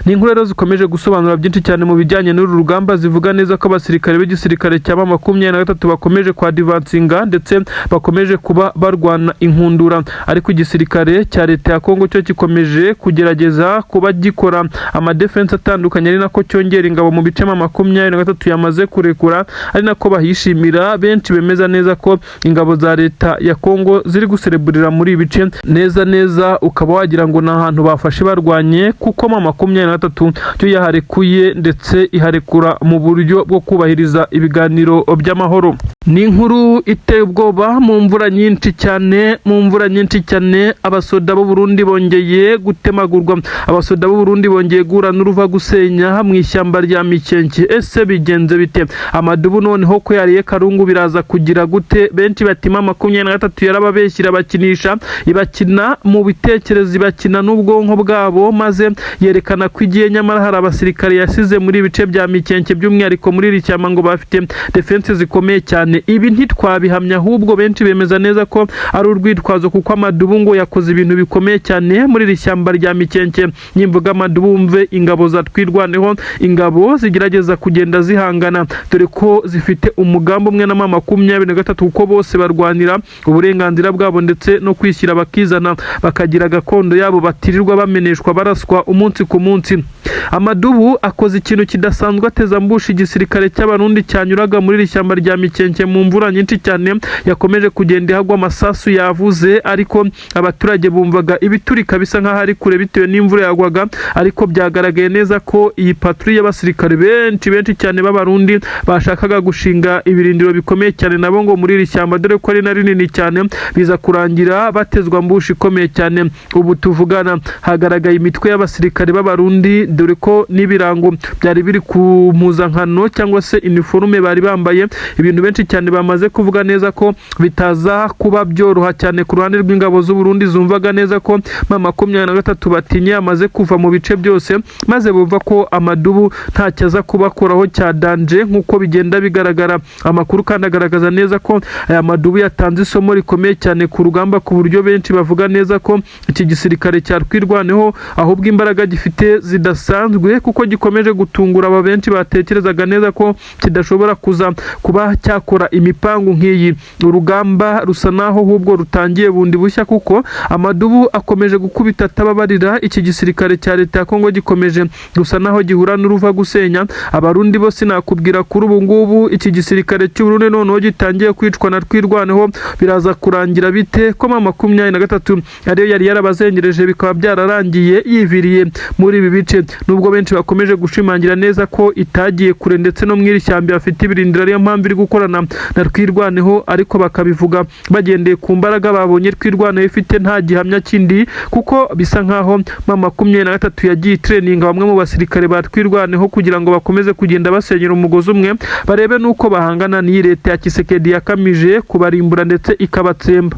Ni inkuru rero zikomeje gusobanura byinshi cyane mu bijyanye n'uru rugamba, zivuga neza ko abasirikare b'igisirikare cya M23 bakomeje kwadivansinga ndetse bakomeje kuba barwana inkundura, ariko igisirikare cya leta ya Kongo cyo gikomeje kugerageza kuba gikora amadefense atandukanye, ari nako cyongera ingabo mu bice M23 yamaze kurekura, ari nako bahishimira. Benshi bemeza neza ko ingabo za leta ya Kongo ziri gusereburira muri ibi bice neza neza, ukaba wagira ngo ni ahantu bafashe barwanye, kuko M23 cyo yaharekuye, ndetse iharekura mu buryo bwo kubahiriza ibiganiro by'amahoro. Ni inkuru iteye ubwoba. Mu mvura nyinshi cyane, mu mvura nyinshi cyane, abasoda b'u Burundi bongeye gutemagurwa. Abasoda b'u Burundi bongeye guhura n'uruva gusenya mu ishyamba rya Mikenke. Ese bigenze bite? Amadubu noneho ko yariye karungu, biraza kugira gute? Benshi batima 23 yarababeshyira, bakinisha, ibakina mu bitekerezo, ibakina n'ubwonko bwabo, maze yerekana ko igiye, nyamara hari abasirikare yasize muri ibice bya Mikenke, by'umwihariko muri iri shyamba, ngo bafite defense zikomeye cyane. Ibi ntitwabihamya, ahubwo benshi bemeza neza ko ari urwitwazo, kuko amadubu ngo yakoze ibintu bikomeye cyane muri iri shyamba rya Mikenke. Nimvuga amadubu, wumve ingabo za Twirwaneho, ingabo zigerageza kugenda zihangana, dore ko zifite umugambi umwe na 23, kuko bose barwanira uburenganzira bwabo ndetse no kwishyira bakizana, bakagira gakondo yabo, batirirwa bameneshwa, baraswa umunsi ku munsi. Amadubu akoze ikintu kidasanzwe, ateza ambush igisirikare cy'Abarundi cyanyuraga muri iri shyamba rya Mikenke mu mvura nyinshi cyane yakomeje kugenda ihagwa. Amasasu yavuze, ariko abaturage bumvaga ibiturika bisa nk'aho ari kure bitewe n'imvura yagwaga. Ariko byagaragaye neza ko iyi patrouille y'abasirikare benshi benshi cyane b'Abarundi bashakaga gushinga ibirindiro bikomeye cyane nabo ngo muri iri shyamba, dore ko ari na rinini cyane, biza kurangira batezwa ambush ikomeye cyane. Ubu tuvugana hagaragaye imitwe y'abasirikare b'Abarundi, dore ko n'ibirango byari biri ku mpuzankano cyangwa se iniforume bari bambaye, ibintu benshi cyane bamaze kuvuga neza ko bitaza kuba byoroha cyane ku ruhande rw'ingabo z'u Burundi, zumvaga neza ko 23 batinye yamaze kuva mu bice byose, maze bumva ko amadubu ntacyo aza kubakoraho cya danger nk'uko bigenda bigaragara. Amakuru kandi agaragaza neza ko aya madubu yatanze isomo rikomeye cyane ku rugamba, ku buryo benshi bavuga neza ko iki gisirikare cya Twirwaneho ahubwo imbaraga gifite zidasanzwe, kuko gikomeje gutungura aba benshi batekerezaga neza ko kidashobora kuza kuba cyakora imipangu nk'iyi. Urugamba rusa naho ahubwo rutangiye bundi bushya, kuko amadubu akomeje gukubita atababarira. Iki gisirikare cya leta ya Kongo gikomeje gusa naho gihura n'uruva gusenya. Abarundi bo sinakubwira. Kuri ubu ngubu iki gisirikare cy'u Burundi noneho gitangiye kwicwa na Twirwaneho. Biraza kurangira bite, ko 23 ariyo yari yarabazengereje, bikaba byararangiye yiviriye muri ibi bice, nubwo benshi bakomeje gushimangira neza ko itagiye kure, ndetse no mu iri shyamba bafite ibirindiro, ariyo mpamvu iri gukorana na Twirwaneho, ariko bakabivuga bagendeye ku mbaraga babonye Twirwaneho ifite, nta gihamya kindi, kuko bisa nkaho 23 yagiye itreninga bamwe mu basirikare ba Twirwaneho kugira ngo bakomeze kugenda basenyera umugozi umwe, barebe n'uko bahangana n'iyi leta ya Tshisekedi yakamije kubarimbura ndetse ikabatsemba.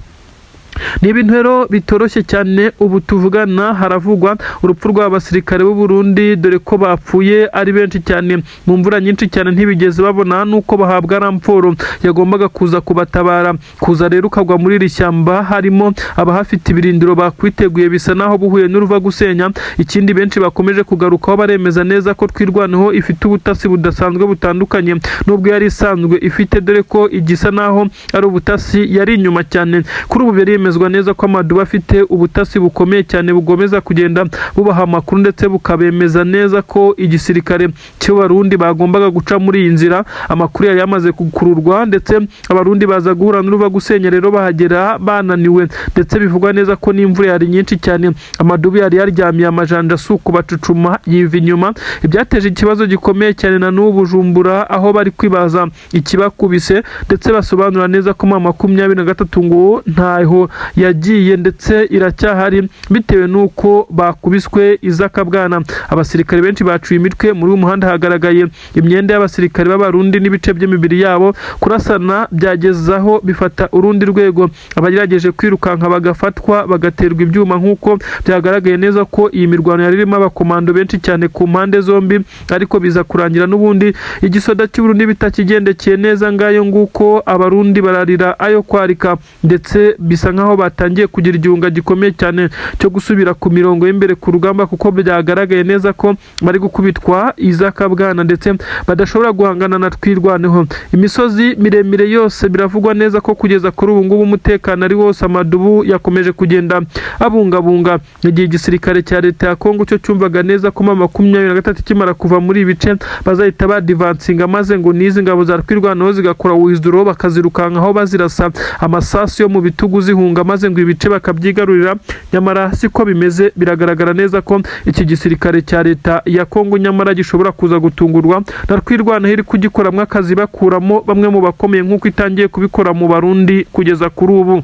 Ni ibintu rero bitoroshye cyane. Ubu tuvugana haravugwa urupfu rw'abasirikare b'u Burundi, dore ko bapfuye ari benshi cyane mu mvura nyinshi cyane, ntibigeze babona nuko bahabwa renfort yagombaga kuza kubatabara. Kuza rero ukagwa muri iri shyamba harimo abahafite ibirindiro bakwiteguye, bisa naho buhuye n'uruva gusenya. Ikindi benshi bakomeje kugarukaho, baremeza neza ko Twirwaneho ifite ubutasi budasanzwe, butandukanye n'ubwo yari isanzwe ifite, dore ko igisa naho ari ubutasi yari inyuma cyane. Kuri ubu biremezwa neza ko amadubu afite ubutasi bukomeye cyane, bugomeza kugenda bubaha amakuru, ndetse bukabemeza neza ko igisirikare cy'Abarundi bagombaga guca muri iyi nzira. Amakuru yari yamaze gukururwa, ndetse Abarundi baza guhura n'uruva gusenya rero, bahagera bananiwe, ndetse bivugwa neza ko n'imvura yari nyinshi cyane. Amadubu yari yaryamiye amajanja, asuku bacucuma yiva inyuma, ibyateje ikibazo gikomeye cyane na n'ubu Bujumbura, aho bari kwibaza ikibakubise, ndetse basobanura neza ko 23 ngo ntaho yagiye, ndetse iracyahari, bitewe n'uko bakubiswe izakabwana. Abasirikare benshi bacuye imitwe. Muri uyu muhanda hagaragaye imyenda y'abasirikare b'Abarundi n'ibice by'imibiri yabo. Kurasana byagezaho bifata urundi rwego, abagerageje kwirukanka bagafatwa, bagaterwa ibyuma, nk'uko byagaragaye neza ko iyi mirwano yari irimo abakomando benshi cyane ku mpande zombi, ariko biza kurangira n'ubundi igisoda cy'Uburundi bitakigendekeye neza. Ngayo nguko, Abarundi bararira ayo kwarika, ndetse bisa nkaho batangiye kugira igihunga gikomeye cyane cyo gusubira ku mirongo y'imbere ku rugamba, kuko byagaragaye neza ko bari gukubitwa izakabwana, ndetse badashobora guhangana na Twirwaneho. Imisozi miremire yose biravugwa neza ko kugeza kuri ubu ngubu umutekano ari wose, amadubu yakomeje kugenda abungabunga, igihe igisirikare cya leta ya Kongo cyo cyumvaga neza ko 23 ikimara kuva muri ibi bice bazahita badivansinga, maze ngo n'izi ngabo za Twirwaneho zigakora withdraw, bakazirukankaho bazirasa amasasu yo mu bitugu zihunga. bagahunga maze ngo ibice bakabyigarurira, nyamara siko bimeze. Biragaragara neza ko iki gisirikare cya leta ya Kongo nyamara gishobora kuza gutungurwa na Twirwaneho iri kugikoramo akazi, bakuramo bamwe mu bakomeye nk'uko itangiye kubikora mu Barundi kugeza kuri ubu.